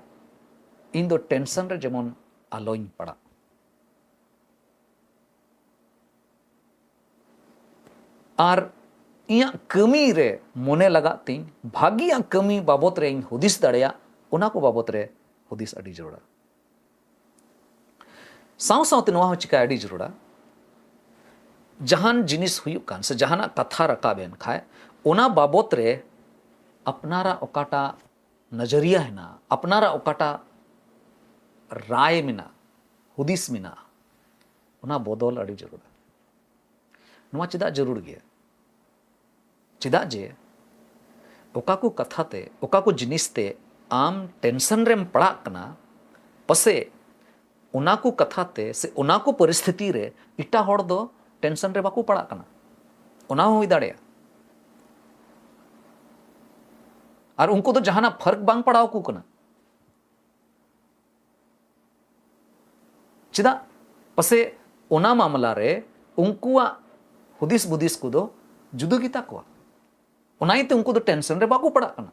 ᱤᱧ ᱫᱚ ᱴᱮᱱᱥᱚᱱ ᱨᱮ ᱡᱮᱢᱚᱱ ᱟᱞᱚᱧ ᱯᱟᱲᱟᱜ᱾ ᱟᱨ ᱤᱧᱟᱹᱜ ᱠᱟᱹᱢᱤ ᱨᱮ ᱢᱚᱱᱮ ᱞᱟᱜᱟᱜ ᱛᱤᱧ, ᱵᱷᱟᱹᱜᱤᱭᱟᱜ ᱠᱟᱹᱢᱤ ᱵᱟᱵᱚᱛ ᱨᱮ ᱤᱧ ᱦᱩᱫᱤᱥ ᱫᱟᱲᱮᱭᱟᱜ, ᱚᱱᱟ ᱠᱚ ᱵᱟᱵᱚᱛ ᱨᱮ ᱦᱩᱫᱤᱥ ᱟᱹᱰᱤ ᱡᱟᱹᱨᱩᱲᱟ᱾ ᱥᱟᱶ ᱥᱟᱶᱛᱮ ᱱᱚᱣᱟ ᱦᱚᱸ ᱪᱤᱠᱟᱹ ᱟᱹᱰᱤ ᱡᱟᱹᱨᱩᱲᱟ, ᱡᱟᱦᱟᱱ ᱡᱤᱱᱤᱥ ᱦᱩᱭᱩᱜ ᱠᱟᱱ ᱥᱮ ᱡᱟᱦᱟᱱᱟᱜ ᱠᱟᱛᱷᱟ ᱨᱟᱠᱟᱵ ᱮᱱ ᱠᱷᱟᱡ, ᱚᱱᱟ ᱵᱟᱵᱚᱛ ᱨᱮ ᱟᱯᱱᱟᱨᱟᱜ ᱚᱠᱟᱴᱟᱜ ᱱᱚᱡᱚᱨᱤᱭᱟ ᱦᱮᱱᱟᱜᱼᱟ, ᱟᱯᱱᱟᱨᱟᱜ ᱚᱠᱟᱴᱟᱜ ᱨᱟᱭ ᱢᱮᱱᱟᱜᱼᱟ, ᱦᱩᱫᱤᱥ ᱢᱮᱱᱟᱜᱼᱟ, ᱚᱱᱟ ᱵᱚᱫᱚᱞ ᱟᱹᱰᱤ ᱡᱟᱹᱨᱩᱲᱟ᱾ ᱱᱚᱣᱟ ᱪᱮᱫᱟᱜ ᱡᱟᱹᱨᱩᱲ ᱜᱮᱭᱟ? ᱪᱮᱫᱟᱜ ᱡᱮ ᱚᱠᱟ ᱠᱚ ᱠᱟᱛᱷᱟ ᱛᱮ, ᱚᱠᱟ ᱠᱚ ᱡᱤᱱᱤᱥ ᱛᱮ ᱟᱢ ᱴᱮᱱᱥᱚᱱ ᱨᱮᱢ ᱯᱟᱲᱟᱜ ᱠᱟᱱᱟ, ᱯᱟᱥᱮ ᱚᱱᱟ ᱠᱚ ᱠᱟᱛᱷᱟ ᱛᱮ ᱥᱮ ᱚᱱᱟ ᱠᱚ ᱯᱚᱨᱤᱥᱛᱷᱤᱛᱤ ᱨᱮ ᱮᱴᱟᱜ ᱦᱚᱲ ᱫᱚ ᱴᱮᱱᱥᱚᱱ ᱨᱮ ᱵᱟᱠᱚ ᱯᱟᱲᱟᱜ ᱠᱟᱱᱟ᱾ ᱚᱱᱟ ᱦᱚᱸ ᱦᱩᱭ ᱫᱟᱲᱮᱭᱟᱜᱼᱟ᱾ ᱟᱨ ᱩᱱᱠᱩ ᱫᱚ ᱡᱟᱦᱟᱱᱟᱜ ᱯᱷᱟᱨᱠ ᱵᱟᱝ ᱯᱟᱲᱟᱣ ᱟᱠᱚ ᱠᱟᱱᱟ᱾ ᱪᱮᱫᱟᱜ? ᱯᱟᱥᱮ ᱚᱱᱟ ᱢᱟᱢᱞᱟ ᱨᱮ ᱩᱱᱠᱩᱣᱟᱜ ᱦᱩᱫᱤᱥ ᱵᱩᱫᱤᱥ ᱠᱚᱫᱚ ᱡᱩᱫᱟᱹ ᱜᱮᱛᱟ ᱠᱚᱣᱟ᱾ ᱚᱱᱟ ᱤᱭᱟᱹᱛᱮ ᱩᱱᱠᱩ ᱫᱚ ᱴᱮᱱᱥᱚᱱ ᱨᱮ ᱵᱟᱠᱚ ᱯᱟᱲᱟᱜ ᱠᱟᱱᱟ᱾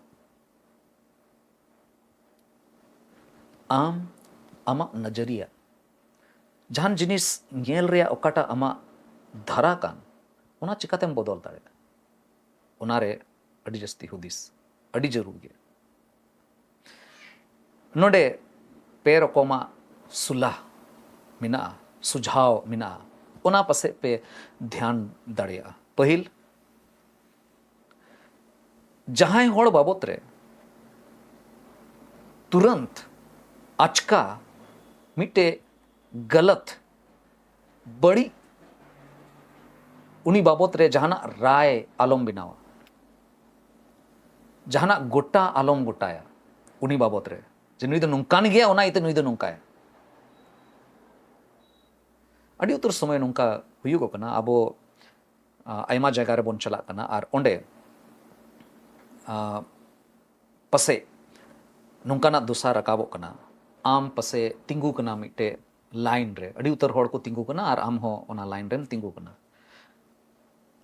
ᱟᱢ, ᱟᱢᱟᱜ ᱱᱚᱡᱚᱨᱤᱭᱟ, ᱡᱟᱦᱟᱱ ᱡᱤᱱᱤᱥ ᱧᱮᱞ ᱨᱮᱭᱟᱜ ᱚᱠᱟᱴᱟᱜ ᱟᱢᱟᱜ ᱫᱷᱟᱨᱟ ᱠᱟᱱ, ᱚᱱᱟ ᱪᱤᱠᱟᱛᱮᱢ ᱵᱚᱫᱚᱞ ᱫᱟᱲᱮᱭᱟᱜᱼᱟ? ᱚᱱᱟᱨᱮ ᱟᱹᱰᱤ ᱡᱟᱹᱥᱛᱤ ᱦᱩᱫᱤᱥ ᱟᱹᱰᱤ ᱡᱟᱹᱨᱩᱲ ᱜᱮᱭᱟ᱾ ᱱᱚᱰᱮ ᱯᱮ ᱨᱚᱠᱚᱢᱟᱜ ᱥᱩᱞᱟ ᱢᱮᱱᱟᱜᱼᱟ, ᱥᱩᱡᱷᱟᱣ ᱢᱮᱱᱟᱜᱼᱟ, ᱚᱱᱟ ᱯᱟᱥᱮᱡ ᱯᱮ ᱫᱷᱮᱭᱟᱱ ᱫᱟᱲᱮᱭᱟᱜᱼᱟ᱾ ᱯᱟᱹᱦᱤᱞ, ᱡᱟᱦᱟᱸᱭ ᱦᱚᱲ ᱵᱟᱵᱚᱛ ᱨᱮ ᱛᱩᱨᱟᱹᱱᱛ, ᱟᱪᱠᱟ ᱢᱤᱫᱴᱮᱡ ᱜᱟᱞᱟᱛ, ᱵᱟᱹᱲᱤᱡ, ᱩᱱᱤ ᱵᱟᱵᱚᱛ ᱨᱮ ᱡᱟᱦᱟᱱᱟᱜ ᱨᱟᱭ ᱟᱞᱚᱢ ᱵᱮᱱᱟᱣᱟ, ᱡᱟᱦᱟᱱᱟᱜ ᱜᱚᱴᱟ ᱟᱞᱚᱢ ᱜᱚᱴᱟᱭᱟ ᱩᱱᱤ ᱵᱟᱵᱚᱛ ᱨᱮ, ᱡᱮ ᱱᱩᱭ ᱫᱚ ᱱᱚᱝᱠᱟᱱ ᱜᱮᱭᱟ, ᱚᱱᱟ ᱤᱭᱟᱹᱛᱮ ᱱᱩᱭ ᱫᱚ ᱱᱚᱝᱠᱟᱭᱟ᱾ ᱟᱹᱰᱤ ᱩᱛᱟᱹᱨ ᱥᱚᱢᱚᱭ ᱱᱚᱝᱠᱟ ᱦᱩᱭᱩᱜᱚᱜ ᱠᱟᱱᱟ, ᱟᱵᱚ ᱟ, ᱟᱭᱢᱟ ᱡᱟᱭᱜᱟ ᱨᱮᱵᱚᱱ ᱪᱟᱞᱟᱜ ᱠᱟᱱᱟ ᱟᱨ ᱚᱸᱰᱮ, ᱟ, ᱯᱟᱥᱮᱡ ᱱᱚᱝᱠᱟᱱᱟᱜ ᱫᱚᱥᱟ ᱨᱟᱠᱟᱵᱚᱜ ᱠᱟᱱᱟ, ᱟᱢ ᱯᱟᱥᱮᱡ ᱛᱤᱸᱜᱩ ᱠᱟᱱᱟ ᱢᱤᱫᱴᱮᱡ ᱞᱟᱭᱤᱱ ᱨᱮ, ᱟᱹᱰᱤ ᱩᱛᱟᱹᱨ ᱦᱚᱲ ᱠᱚ ᱛᱤᱸᱜᱩ ᱠᱟᱱᱟ ᱟᱨ ᱟᱢ ᱦᱚᱸ ᱚᱱᱟ ᱞᱟᱭᱤᱱ ᱨᱮᱢ ᱛᱤᱸᱜᱩ ᱠᱟᱱᱟ᱾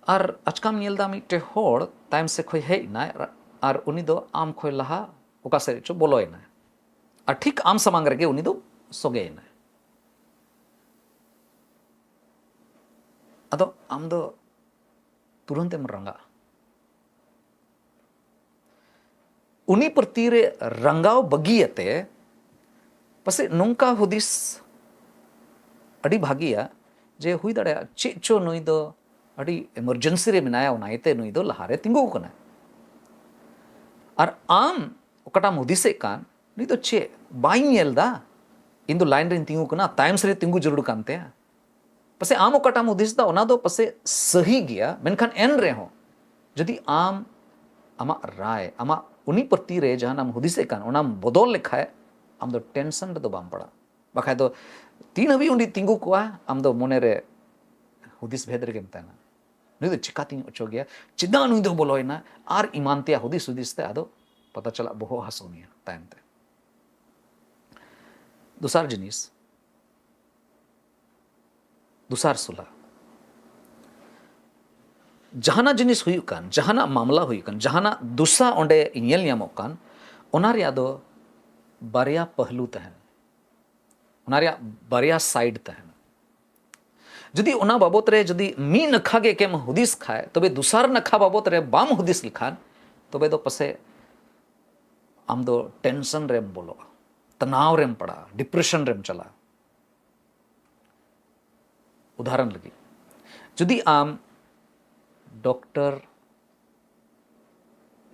ᱟᱨ ᱟᱪᱠᱟᱢ ᱧᱮᱞ ᱮᱫᱟ ᱢᱤᱫᱴᱮᱡ ᱦᱚᱲ ᱛᱟᱭᱚᱢ ᱥᱮᱫ ᱠᱷᱚᱱ ᱦᱮᱡ ᱮᱱᱟᱭ ᱟᱨ ᱩᱱᱤ ᱫᱚ ᱟᱢ ᱠᱷᱚᱱ ᱞᱟᱦᱟ ᱚᱠᱟ ᱥᱮᱫ ᱪᱚ ᱵᱚᱞᱚᱭᱮᱱᱟᱭ, ᱟᱨ ᱴᱷᱤᱠ ᱟᱢ ᱥᱟᱢᱟᱝ ᱨᱮᱜᱮ ᱩᱱᱤ ᱫᱚ ᱥᱚᱜᱮᱭᱮᱱᱟᱭ᱾ ᱟᱫᱚ ᱟᱢ ᱫᱚ ᱛᱩᱨᱟᱹᱱᱛ ᱮᱢ ᱨᱟᱸᱜᱟᱜᱼᱟ᱾ ᱩᱱᱤ ᱯᱨᱚᱛᱤ ᱨᱮ ᱨᱟᱸᱜᱟᱣ ᱵᱟᱹᱜᱤᱭᱟᱛᱮ ᱯᱟᱥᱮᱡ ᱱᱚᱝᱠᱟ ᱦᱩᱫᱤᱥ ᱟᱹᱰᱤ ᱵᱷᱟᱹᱜᱤᱭᱟ, ᱡᱮ ᱦᱩᱭ ᱫᱟᱲᱮᱭᱟᱜᱼᱟ ᱪᱮᱫ ᱪᱚ ᱱᱩᱭ ᱫᱚ ᱟᱹᱰᱤ ᱮᱢᱟᱨᱡᱮᱱᱥᱤ ᱨᱮ ᱢᱮᱱᱟᱭᱟ, ᱚᱱᱟ ᱤᱭᱟᱹᱛᱮ ᱱᱩᱭ ᱫᱚ ᱞᱟᱦᱟᱨᱮ ᱛᱤᱸᱜᱩ ᱟᱠᱟᱱᱟᱭ᱾ ᱟᱨ ᱟᱢ ᱚᱠᱟᱴᱟᱜ ᱮᱢ ᱦᱩᱫᱤᱥᱮᱫ ᱠᱟᱱ, ᱱᱩᱭ ᱫᱚ ᱪᱮᱫ ᱵᱟᱭ ᱧᱮᱞ ᱮᱫᱟ? ᱤᱧ ᱫᱚ ᱞᱟᱭᱤᱱ ᱨᱤᱧ ᱛᱤᱸᱜᱩ ᱠᱟᱱᱟ, ᱛᱟᱭᱚᱢ ᱥᱮᱫ ᱨᱮ ᱛᱤᱸᱜᱩ ᱡᱟᱹᱨᱩᱲ ᱠᱟᱱ ᱛᱟᱭᱟ᱾ ᱯᱟᱥᱮᱡ ᱟᱢ ᱚᱠᱟᱴᱟᱜ ᱮᱢ ᱦᱩᱫᱤᱥ ᱮᱫᱟ, ᱚᱱᱟ ᱫᱚ ᱯᱟᱥᱮᱡ ᱥᱟᱹᱦᱤ ᱜᱮᱭᱟ, ᱢᱮᱱᱠᱷᱟᱱ ᱮᱱ ᱨᱮᱦᱚᱸ ᱡᱩᱫᱤ ᱟᱢ ᱟᱢᱟᱜ ᱨᱟᱭ, ᱟᱢᱟᱜ ᱩᱱᱤ ᱯᱨᱚᱛᱤ ᱨᱮ ᱡᱟᱦᱟᱱᱟᱜ ᱮᱢ ᱦᱩᱫᱤᱥᱮᱫ ᱠᱟᱱ, ᱚᱱᱟᱢ ᱵᱚᱫᱚᱞ ᱞᱮᱠᱷᱟᱡ, ᱟᱢ ᱫᱚ ᱴᱮᱱᱥᱚᱱ ᱨᱮᱫᱚ ᱵᱟᱢ ᱯᱟᱲᱟᱜᱼᱟ᱾ ᱵᱟᱠᱷᱟᱡ ᱫᱚ ᱛᱤᱱ ᱦᱟᱹᱵᱤᱡ ᱩᱱᱤ ᱛᱤᱸᱜᱩ ᱠᱚᱜᱼᱟ, ᱟᱢ ᱫᱚ ᱢᱚᱱᱮ ᱨᱮ ᱦᱩᱫᱤᱥ ᱵᱷᱮᱫ ᱨᱮᱜᱮᱢ ᱛᱟᱦᱮᱱᱟ᱾ ᱱᱩᱭ ᱫᱚ ᱪᱤᱠᱟᱛᱤᱧ ᱚᱪᱚᱜᱮᱭᱟ, ᱪᱮᱫᱟᱜ ᱱᱩᱭ ᱫᱚ ᱵᱚᱞᱚᱭᱮᱱᱟ, ᱟᱨ ᱮᱢᱟᱱ ᱛᱮᱭᱟᱜ ᱦᱩᱫᱤᱥ ᱦᱩᱫᱤᱥ ᱛᱮ ᱟᱫᱚ ᱯᱟᱛᱟ ᱪᱟᱞᱟᱜ ᱵᱚᱦᱚᱜ ᱦᱟᱹᱥᱩ ᱢᱮᱭᱟ ᱛᱟᱭᱚᱢ ᱛᱮ᱾ ᱫᱚᱥᱟᱨ ᱡᱤᱱᱤᱥ, ᱫᱚᱥᱟᱨ ᱥᱩᱞᱟ, ᱡᱟᱦᱟᱱᱟᱜ ᱡᱤᱱᱤᱥ ᱦᱩᱭᱩᱜ ᱠᱟᱱ, ᱡᱟᱦᱟᱱᱟᱜ ᱢᱟᱢᱞᱟ ᱦᱩᱭᱩᱜ ᱠᱟᱱ, ᱡᱟᱦᱟᱱᱟᱜ ᱫᱚᱥᱟ ᱚᱸᱰᱮ ᱧᱮᱞ ᱧᱟᱢᱚᱜ ᱠᱟᱱ, ᱚᱱᱟ ᱨᱮᱭᱟᱜ ᱫᱚ ᱵᱟᱨᱭᱟ ᱯᱟᱹᱦᱞᱩ ᱛᱟᱦᱮᱱ, ᱚᱱᱟ ᱨᱮᱭᱟᱜ ᱵᱟᱨᱭᱟ ᱥᱟᱭᱤᱰ ᱛᱟᱦᱮᱱ᱾ ᱡᱩᱫᱤ ᱚᱱᱟ ᱵᱟᱵᱚᱛ ᱨᱮ ᱡᱩᱫᱤ ᱢᱤᱫ ᱱᱟᱠᱷᱟ ᱜᱮ ᱮᱠᱮᱢ ᱦᱩᱫᱤᱥ ᱠᱷᱟᱡ, ᱛᱚᱵᱮ ᱫᱚᱥᱟᱨ ᱱᱟᱠᱷᱟ ᱵᱟᱵᱚᱛ ᱨᱮ ᱵᱟᱢ ᱦᱩᱫᱤᱥ ᱞᱮᱠᱷᱟᱱ, ᱛᱚᱵᱮ ᱫᱚ ᱯᱟᱥᱮᱡ ᱟᱢ ᱫᱚ ᱴᱮᱱᱥᱚᱱ ᱨᱮᱢ ᱵᱚᱞᱚᱜᱼᱟ, ᱛᱟᱱᱟᱣ ᱨᱮᱢ ᱯᱟᱲᱟᱜᱼᱟ, ᱰᱤᱯᱨᱮᱥᱚᱱ ᱨᱮᱢ ᱪᱟᱞᱟᱜᱼᱟ᱾ ᱩᱫᱟᱦᱚᱨᱚᱱ ᱞᱟᱹᱜᱤᱫ, ᱡᱩᱫᱤ ᱟᱢ ᱰᱚᱠᱴᱚᱨ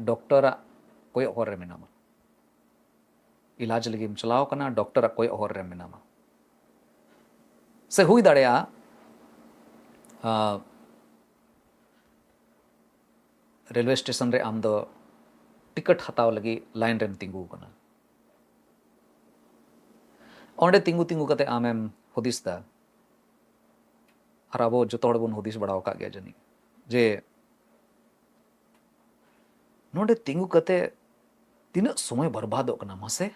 ᱰᱚᱠᱴᱚᱨᱟᱜ ᱠᱚᱭᱚᱜ ᱦᱚᱨ ᱨᱮ ᱢᱮᱱᱟᱢᱟ, ᱤᱞᱟᱡᱽ ᱞᱟᱹᱜᱤᱫ ᱮᱢ ᱪᱟᱞᱟᱣ ᱠᱟᱱᱟ, ᱰᱚᱠᱴᱚᱨᱟᱜ ᱠᱚᱭᱚᱜ ᱦᱚᱨ ᱨᱮ ᱢᱮᱱᱟᱢᱟ, ᱥᱮ ᱦᱩᱭ ᱫᱟᱲᱮᱭᱟᱜᱼᱟ, ᱟᱸ, ᱨᱮᱞᱣᱮ ᱥᱴᱮᱥᱚᱱ ᱨᱮ ᱟᱢ ᱫᱚ ᱴᱤᱠᱤᱴ ᱦᱟᱛᱟᱣ ᱞᱟᱹᱜᱤᱫ ᱞᱟᱭᱤᱱ ᱨᱮᱢ ᱛᱤᱸᱜᱩ ᱟᱠᱟᱱᱟ᱾ ᱚᱸᱰᱮ ᱛᱤᱸᱜᱩ ᱛᱤᱸᱜᱩ ᱠᱟᱛᱮ ᱟᱢᱮᱢ ᱦᱩᱫᱤᱥ ᱫᱟ, ᱟᱨ ᱟᱵᱚ ᱡᱚᱛᱚ ᱦᱚᱲ ᱵᱚᱱ ᱦᱩᱫᱤᱥ ᱵᱟᱲᱟ ᱟᱠᱟᱫ ᱜᱮᱭᱟ ᱡᱟᱹᱱᱤᱡ, ᱡᱮ ᱱᱚᱰᱮ ᱛᱤᱸᱜᱩ ᱠᱟᱛᱮ ᱛᱤᱱᱟᱹᱜ ᱥᱚᱢᱚᱭ ᱵᱚᱨᱵᱟᱫᱚᱜ ᱠᱟᱱᱟ ᱢᱟᱥᱮ᱾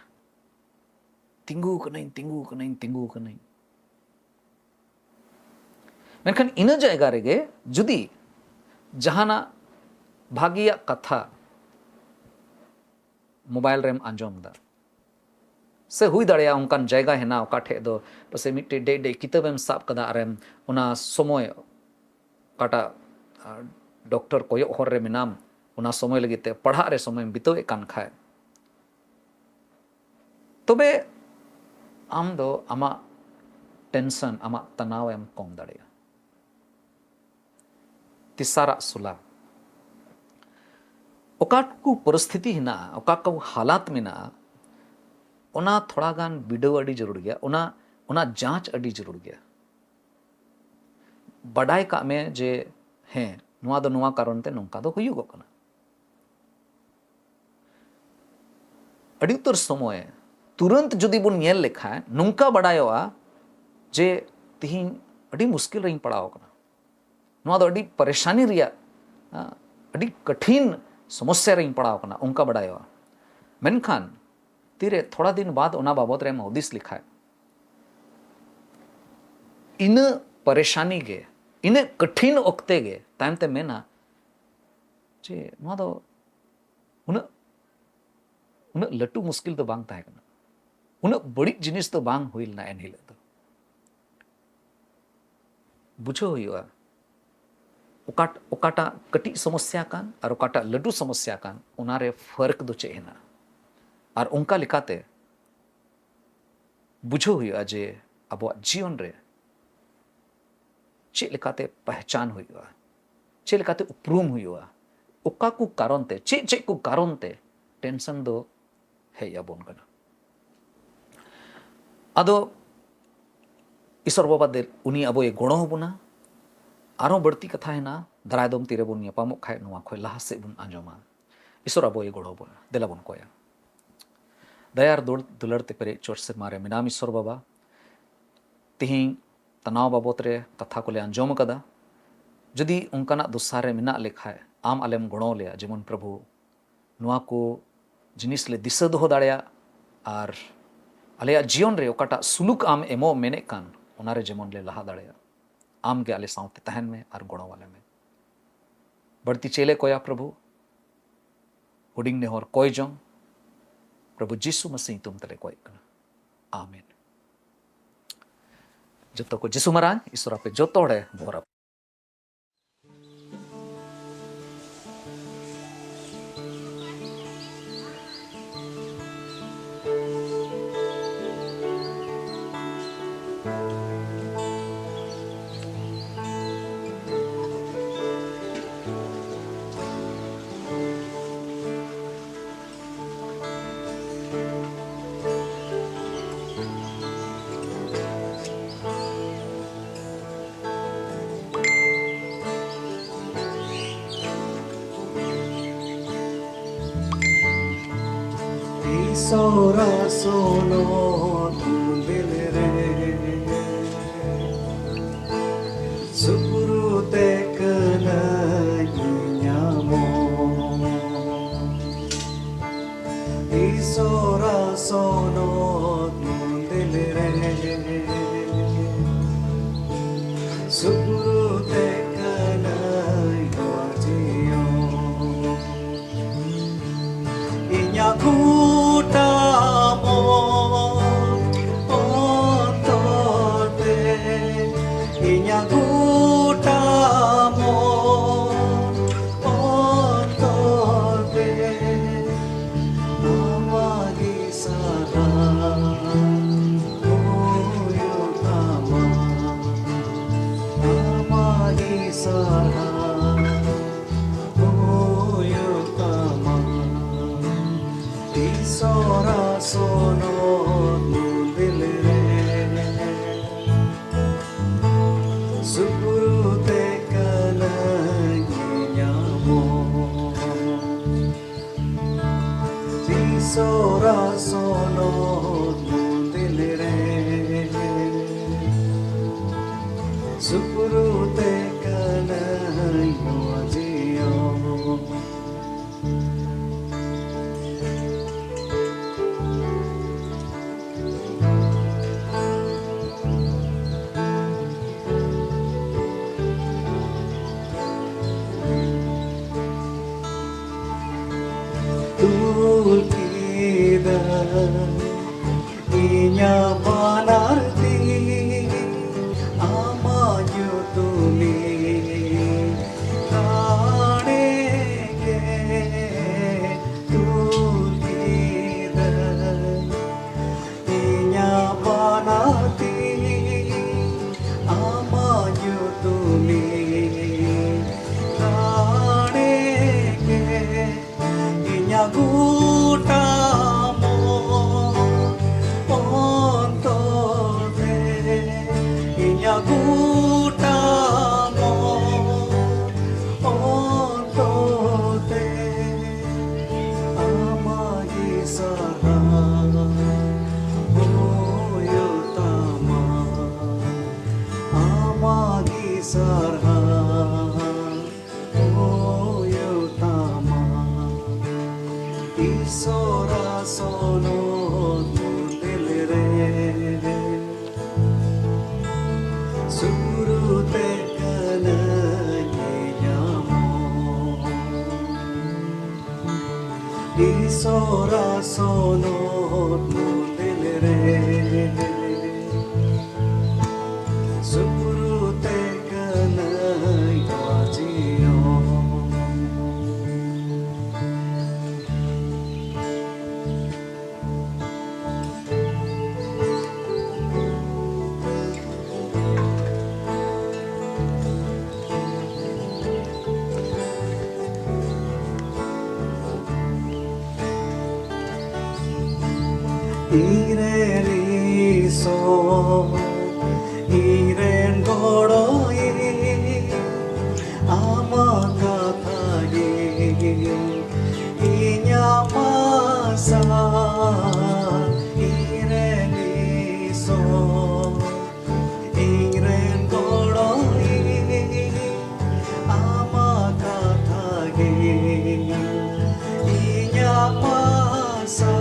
ᱛᱤᱸᱜᱩ ᱠᱟᱹᱱᱟᱹᱧ, ᱛᱤᱸᱜᱩ ᱠᱟᱹᱱᱟᱹᱧ, ᱛᱤᱸᱜᱩ ᱠᱟᱹᱱᱟᱹᱧ᱾ ᱢᱮᱱᱠᱷᱟᱱ ᱤᱱᱟᱹ ᱡᱟᱭᱜᱟ ᱨᱮᱜᱮ ᱡᱩᱫᱤ ᱡᱟᱦᱟᱱᱟᱜ ᱵᱷᱟᱹᱜᱤᱭᱟᱜ ᱠᱟᱛᱷᱟ ᱢᱳᱵᱟᱭᱤᱞ ᱨᱮᱢ ᱟᱸᱡᱚᱢ ᱮᱫᱟ, ᱥᱮ ᱦᱩᱭ ᱫᱟᱲᱮᱭᱟᱜᱼᱟ ᱚᱱᱠᱟᱱ ᱡᱟᱭᱜᱟ ᱦᱮᱱᱟᱜᱼᱟ ᱚᱠᱟ ᱴᱷᱮᱡ ᱫᱚ ᱯᱟᱥᱮᱡ ᱢᱤᱫᱴᱮᱡ ᱰᱮᱡ ᱰᱮᱡ ᱠᱤᱛᱟᱹᱵᱮᱢ ᱥᱟᱵ ᱠᱟᱫᱟ, ᱟᱨᱮᱢ ᱚᱱᱟ ᱥᱚᱢᱚᱭ ᱚᱠᱟᱴᱟᱜ, ᱟᱨ, ᱰᱚᱠᱴᱚᱨ ᱠᱚᱭᱚᱜ ᱦᱚᱨ ᱨᱮ ᱢᱮᱱᱟᱢ, ᱚᱱᱟ ᱥᱚᱢᱚᱭ ᱞᱟᱹᱜᱤᱫ ᱛᱮ ᱯᱟᱲᱦᱟᱜ ᱨᱮ ᱥᱚᱢᱚᱭᱮᱢ ᱵᱤᱛᱟᱹᱣᱮᱫ ᱠᱟᱱ ᱠᱷᱟᱡ, ᱛᱚᱵᱮ ᱟᱢ ᱫᱚ ᱟᱢᱟᱜ ᱴᱮᱱᱥᱚᱱ, ᱟᱢᱟᱜ ᱛᱟᱱᱟᱣ ᱮᱢ ᱠᱚᱢ ᱫᱟᱲᱮᱭᱟᱜᱼᱟ᱾ ᱛᱮᱥᱟᱨᱟᱜ ᱥᱩᱞᱟ, ᱚᱠᱟ ᱠᱚ ᱯᱚᱨᱤᱥᱛᱷᱤᱛᱤ ᱦᱮᱱᱟᱜᱼᱟ, ᱚᱠᱟ ᱠᱚ ᱦᱟᱞᱟᱛ ᱢᱮᱱᱟᱜᱼᱟ, ᱚᱱᱟ ᱛᱷᱚᱲᱟ ᱜᱟᱱ ᱵᱤᱰᱟᱹᱣ ᱟᱹᱰᱤ ᱡᱟᱹᱨᱩᱲ ᱜᱮᱭᱟ, ᱚᱱᱟ, ᱚᱱᱟ ᱡᱟᱸᱪ ᱟᱹᱰᱤ ᱡᱟᱹᱨᱩᱲ ᱜᱮᱭᱟ᱾ ᱵᱟᱰᱟᱭ ᱠᱟᱜ ᱢᱮ ᱡᱮ ᱦᱮᱸ, ᱱᱚᱣᱟ ᱫᱚ ᱱᱚᱣᱟ ᱠᱟᱨᱚᱱ ᱛᱮ ᱱᱚᱝᱠᱟ ᱫᱚ ᱦᱩᱭᱩᱜᱚᱜ ᱠᱟᱱᱟ᱾ ᱟᱹᱰᱤ ᱩᱛᱟᱹᱨ ᱥᱚᱢᱚᱭ ᱛᱩᱨᱟᱹᱱᱛ ᱡᱩᱫᱤ ᱵᱚᱱ ᱧᱮᱞ ᱞᱮᱠᱷᱟᱱ ᱱᱚᱝᱠᱟ ᱵᱟᱰᱟᱭᱚᱜᱼᱟ ᱡᱮ ᱛᱤᱦᱤᱧ ᱟᱹᱰᱤ ᱢᱩᱥᱠᱤᱞ ᱨᱮᱧ ᱯᱟᱲᱟᱣ ᱟᱠᱟᱱᱟ, ᱱᱚᱣᱟ ᱫᱚ ᱟᱹᱰᱤ ᱯᱟᱨᱮᱥᱟᱱᱤ ᱨᱮᱭᱟᱜ, ᱟ, ᱟᱹᱰᱤ ᱠᱚᱴᱷᱤᱱ ᱥᱚᱢᱚᱥᱥᱟ ᱨᱮᱧ ᱯᱟᱲᱟᱣ ᱟᱠᱟᱱᱟ, ᱚᱱᱠᱟ ᱵᱟᱰᱟᱭᱚᱜᱼᱟ᱾ ᱢᱮᱱᱠᱷᱟᱱ ᱛᱤᱨᱮ ᱛᱷᱚᱲᱟ ᱫᱤᱱ ᱵᱟᱫ ᱚᱱᱟ ᱵᱟᱵᱚᱛ ᱨᱮᱢ ᱦᱩᱫᱤᱥ ᱞᱮᱠᱷᱟᱡ, ᱤᱱᱟᱹ ᱯᱟᱨᱮᱥᱟᱱᱤ ᱜᱮ, ᱤᱱᱟᱹ ᱠᱚᱴᱷᱤᱱ ᱚᱠᱛᱮ ᱜᱮ ᱛᱟᱭᱚᱢ ᱛᱮ ᱢᱮᱱᱟ ᱡᱮ ᱱᱚᱣᱟ ᱫᱚ ᱩᱱᱟᱹᱜ, ᱩᱱᱟᱹᱜ ᱞᱟᱹᱴᱩ ᱢᱩᱥᱠᱤᱞ ᱫᱚ ᱵᱟᱝ ᱛᱟᱦᱮᱸ ᱠᱟᱱᱟ, ᱩᱱᱟᱹᱜ ᱵᱟᱹᱲᱤᱡ ᱡᱤᱱᱤᱥ ᱫᱚ ᱵᱟᱝ ᱦᱩᱭ ᱞᱮᱱᱟ ᱮᱱ ᱦᱤᱞᱳᱜ ᱫᱚ᱾ ᱵᱩᱡᱷᱟᱹᱣ ᱦᱩᱭᱩᱜᱼᱟ ᱚᱠᱟᱴ ᱚᱠᱟᱴᱟᱜ ᱠᱟᱹᱴᱤᱡ ᱥᱚᱢᱚᱥᱥᱟ ᱠᱟᱱ ᱟᱨ ᱚᱠᱟᱴᱟᱜ ᱞᱟᱹᱴᱩ ᱥᱚᱢᱚᱥᱥᱟ ᱠᱟᱱ, ᱚᱱᱟᱨᱮ ᱯᱷᱟᱨᱠ ᱫᱚ ᱪᱮᱫ ᱦᱮᱱᱟᱜᱼᱟ᱾ ᱟᱨ ᱚᱱᱠᱟ ᱞᱮᱠᱟᱛᱮ ᱵᱩᱡᱷᱟᱹᱣ ᱦᱩᱭᱩᱜᱼᱟ ᱡᱮ ᱟᱵᱚᱣᱟᱜ ᱡᱤᱭᱚᱱ ᱨᱮ ᱪᱮᱫ ᱞᱮᱠᱟᱛᱮ ᱯᱮᱦᱪᱟᱱ ᱦᱩᱭᱩᱜᱼᱟ, ᱪᱮᱫ ᱞᱮᱠᱟᱛᱮ ᱩᱯᱨᱩᱢ ᱦᱩᱭᱩᱜᱼᱟ, ᱚᱠᱟ ᱠᱚ ᱠᱟᱨᱚᱱ ᱛᱮ, ᱪᱮᱫ ᱪᱮᱫ ᱠᱚ ᱠᱟᱨᱚᱱ ᱛᱮ ᱴᱮᱱᱥᱚᱱ ᱫᱚ ᱦᱮᱡ ᱟᱵᱚᱱ ᱠᱟᱱᱟ᱾ ᱟᱫᱚ ᱤᱥᱚᱨ ᱵᱟᱵᱟ ᱫᱮ ᱩᱱᱤ ᱟᱵᱚᱭ ᱜᱚᱲᱚ ᱟᱵᱚᱱᱟ᱾ ᱟᱨᱦᱚᱸ ᱵᱟᱹᱲᱛᱤ ᱠᱟᱛᱷᱟ ᱦᱮᱱᱟᱜᱼᱟ, ᱫᱟᱨᱟᱭ ᱫᱚᱢ ᱛᱤᱨᱮᱵᱚᱱ ᱧᱟᱯᱟᱢᱚᱜ ᱠᱷᱟᱡ ᱱᱚᱣᱟ ᱠᱷᱚᱡ ᱞᱟᱦᱟ ᱥᱮᱫ ᱵᱚᱱ ᱟᱸᱡᱚᱢᱟ᱾ ᱤᱥᱚᱨ ᱟᱵᱚᱭ ᱜᱚᱲᱚ ᱟᱵᱚᱱᱟ, ᱫᱮᱞᱟ ᱵᱚᱱ ᱠᱚᱭᱟ᱾ ᱫᱟᱭᱟ ᱟᱨ ᱫᱩᱞ- ᱫᱩᱞᱟᱹᱲ ᱛᱮ ᱯᱮᱨᱮᱡ ᱪᱚᱴ ᱥᱮᱨᱢᱟ ᱨᱮ ᱢᱮᱱᱟᱢ ᱤᱥᱚᱨ ᱵᱟᱵᱟ, ᱛᱤᱦᱤᱧ ᱛᱟᱱᱟᱣ ᱵᱟᱵᱚᱛ ᱨᱮ ᱠᱟᱛᱷᱟ ᱠᱚᱞᱮ ᱟᱸᱡᱚᱢ ᱟᱠᱟᱫᱟ᱾ ᱡᱩᱫᱤ ᱚᱱᱠᱟᱱᱟᱜ ᱫᱚᱥᱟ ᱨᱮ ᱢᱮᱱᱟᱜ ᱞᱮᱠᱷᱟᱡ, ᱟᱢ ᱟᱞᱮᱢ ᱜᱚᱲᱚ ᱞᱮᱭᱟ, ᱡᱮᱢᱚᱱ ᱯᱨᱚᱵᱷᱩ ᱱᱚᱣᱟ ᱠᱚ ᱡᱤᱱᱤᱥ ᱞᱮ ᱫᱤᱥᱟᱹ ᱫᱚᱦᱚ ᱫᱟᱲᱮᱭᱟᱜ ᱟᱨ ᱟᱞᱮᱭᱟᱜ ᱡᱤᱭᱚᱱ ᱨᱮ ᱚᱠᱟᱴᱟᱜ ᱥᱩᱞᱩᱠ ᱟᱢ ᱮᱢᱚᱜ ᱢᱮᱱᱮᱫ ᱠᱟᱱ, ᱚᱱᱟᱨᱮ ᱡᱮᱢᱚᱱ ᱞᱮ ᱞᱟᱦᱟ ᱫᱟᱲᱮᱭᱟᱜ᱾ ᱟᱢ ᱜᱮ ᱟᱞᱮ ᱥᱟᱶᱛᱮ ᱛᱟᱦᱮᱱ ᱢᱮ ᱟᱨ ᱜᱚᱲᱚ ᱟᱞᱮ ᱢᱮ᱾ ᱵᱟᱹᱲᱛᱤ ᱪᱮᱫ ᱞᱮ ᱠᱚᱭᱟ ᱯᱨᱚᱵᱷᱩ? ᱦᱩᱰᱤᱧ ᱱᱮᱦᱚᱨ ᱠᱚᱭ ᱡᱚᱝ ᱯᱨᱚᱵᱷᱩ ᱡᱤᱥᱩ ᱢᱟᱹᱥᱤ ᱧᱩᱛᱩᱢ ᱛᱮᱞᱮ ᱠᱚᱭᱮᱫ ᱠᱟᱱᱟ᱾ ᱟᱢᱮᱱ᱾ ᱡᱚᱛᱚ ᱠᱚ ᱡᱤᱥᱩ ᱢᱟᱨᱟᱝ ᱤᱥᱚᱨ ᱟᱯᱮ ᱡᱚᱛᱚ ᱦᱚᱲᱮ ᱵᱷᱚᱨ ᱟᱯᱮ᱾ ᱤᱥᱚᱨᱟ ᱥᱚᱱᱚᱛ ᱢᱚᱱᱫᱤᱨ ᱨᱮ ᱥᱩᱯᱨᱩ ᱛᱮ ᱠᱟᱹᱱᱟᱹᱧ ᱧᱟᱢᱚᱜ᱾ ᱤᱥᱚᱨᱟ ᱥᱚᱱᱚᱛ ᱢᱚᱱᱫᱤᱨ ᱨᱮ ᱥᱩᱯᱨᱩ ᱛᱮ ᱠᱟᱹᱱᱟᱹᱧ ᱱᱚᱣᱟ ᱡᱤᱭᱚᱱ᱾ ᱤᱧᱟᱜ ᱜᱚᱴᱟ ᱢᱚᱱ ᱥᱚᱨᱟ ᱥᱚᱱᱚᱛ ᱢᱚᱱᱫᱤᱨ ᱨᱮ ᱥᱩᱯᱨᱩ ᱛᱮ ᱠᱟᱹᱱᱟᱹᱭ ᱵᱟᱡᱤᱭᱚ᱾ ᱤᱧᱨᱮᱱ ᱤᱥᱚᱨ, ᱤᱧᱨᱮᱱ ᱜᱚᱲᱚᱭᱤᱡ, ᱟᱢᱟᱜ ᱠᱟᱛᱷᱟ ᱜᱮ ᱤᱧᱟᱜ ᱟᱥᱟ᱾ ᱤᱧᱨᱮᱱ ᱤᱥᱚᱨ, ᱤᱧᱨᱮᱱ ᱜᱚᱲᱚᱭᱤᱡ, ᱟᱢᱟᱜ ᱠᱟᱛᱷᱟ ᱜᱮ ᱤᱧᱟᱜ ᱟᱥᱟ᱾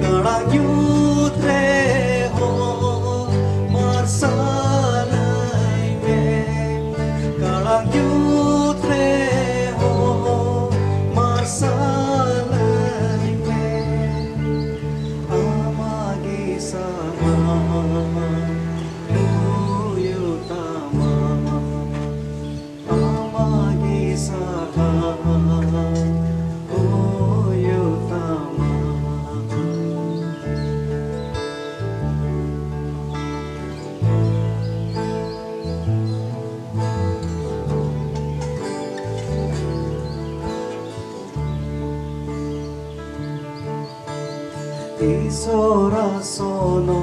ᱠᱟᱲᱟᱝ ᱧᱩᱛ ᱨᱮᱦᱚᱸ ᱢᱟᱨᱥᱟᱞᱟᱹᱧ ᱢᱮ, ᱠᱟᱲᱟᱝ ᱧᱩᱛ ᱨᱮᱦᱚᱸ ᱢᱟᱨᱥᱟᱞᱟᱹᱧ ᱢᱮ᱾ ᱟᱢᱟᱜ ᱜᱮ ᱥᱟᱦᱟᱨ ᱦᱩᱭᱩᱜ ᱛᱟᱢᱟ, ᱟᱢᱟᱜ ᱜᱮ ᱥᱟᱦᱟᱨ ᱦᱩᱭᱩᱜ ᱛᱟᱢᱟ᱾ ᱤᱥᱚᱨ ᱟᱥᱚᱱᱚ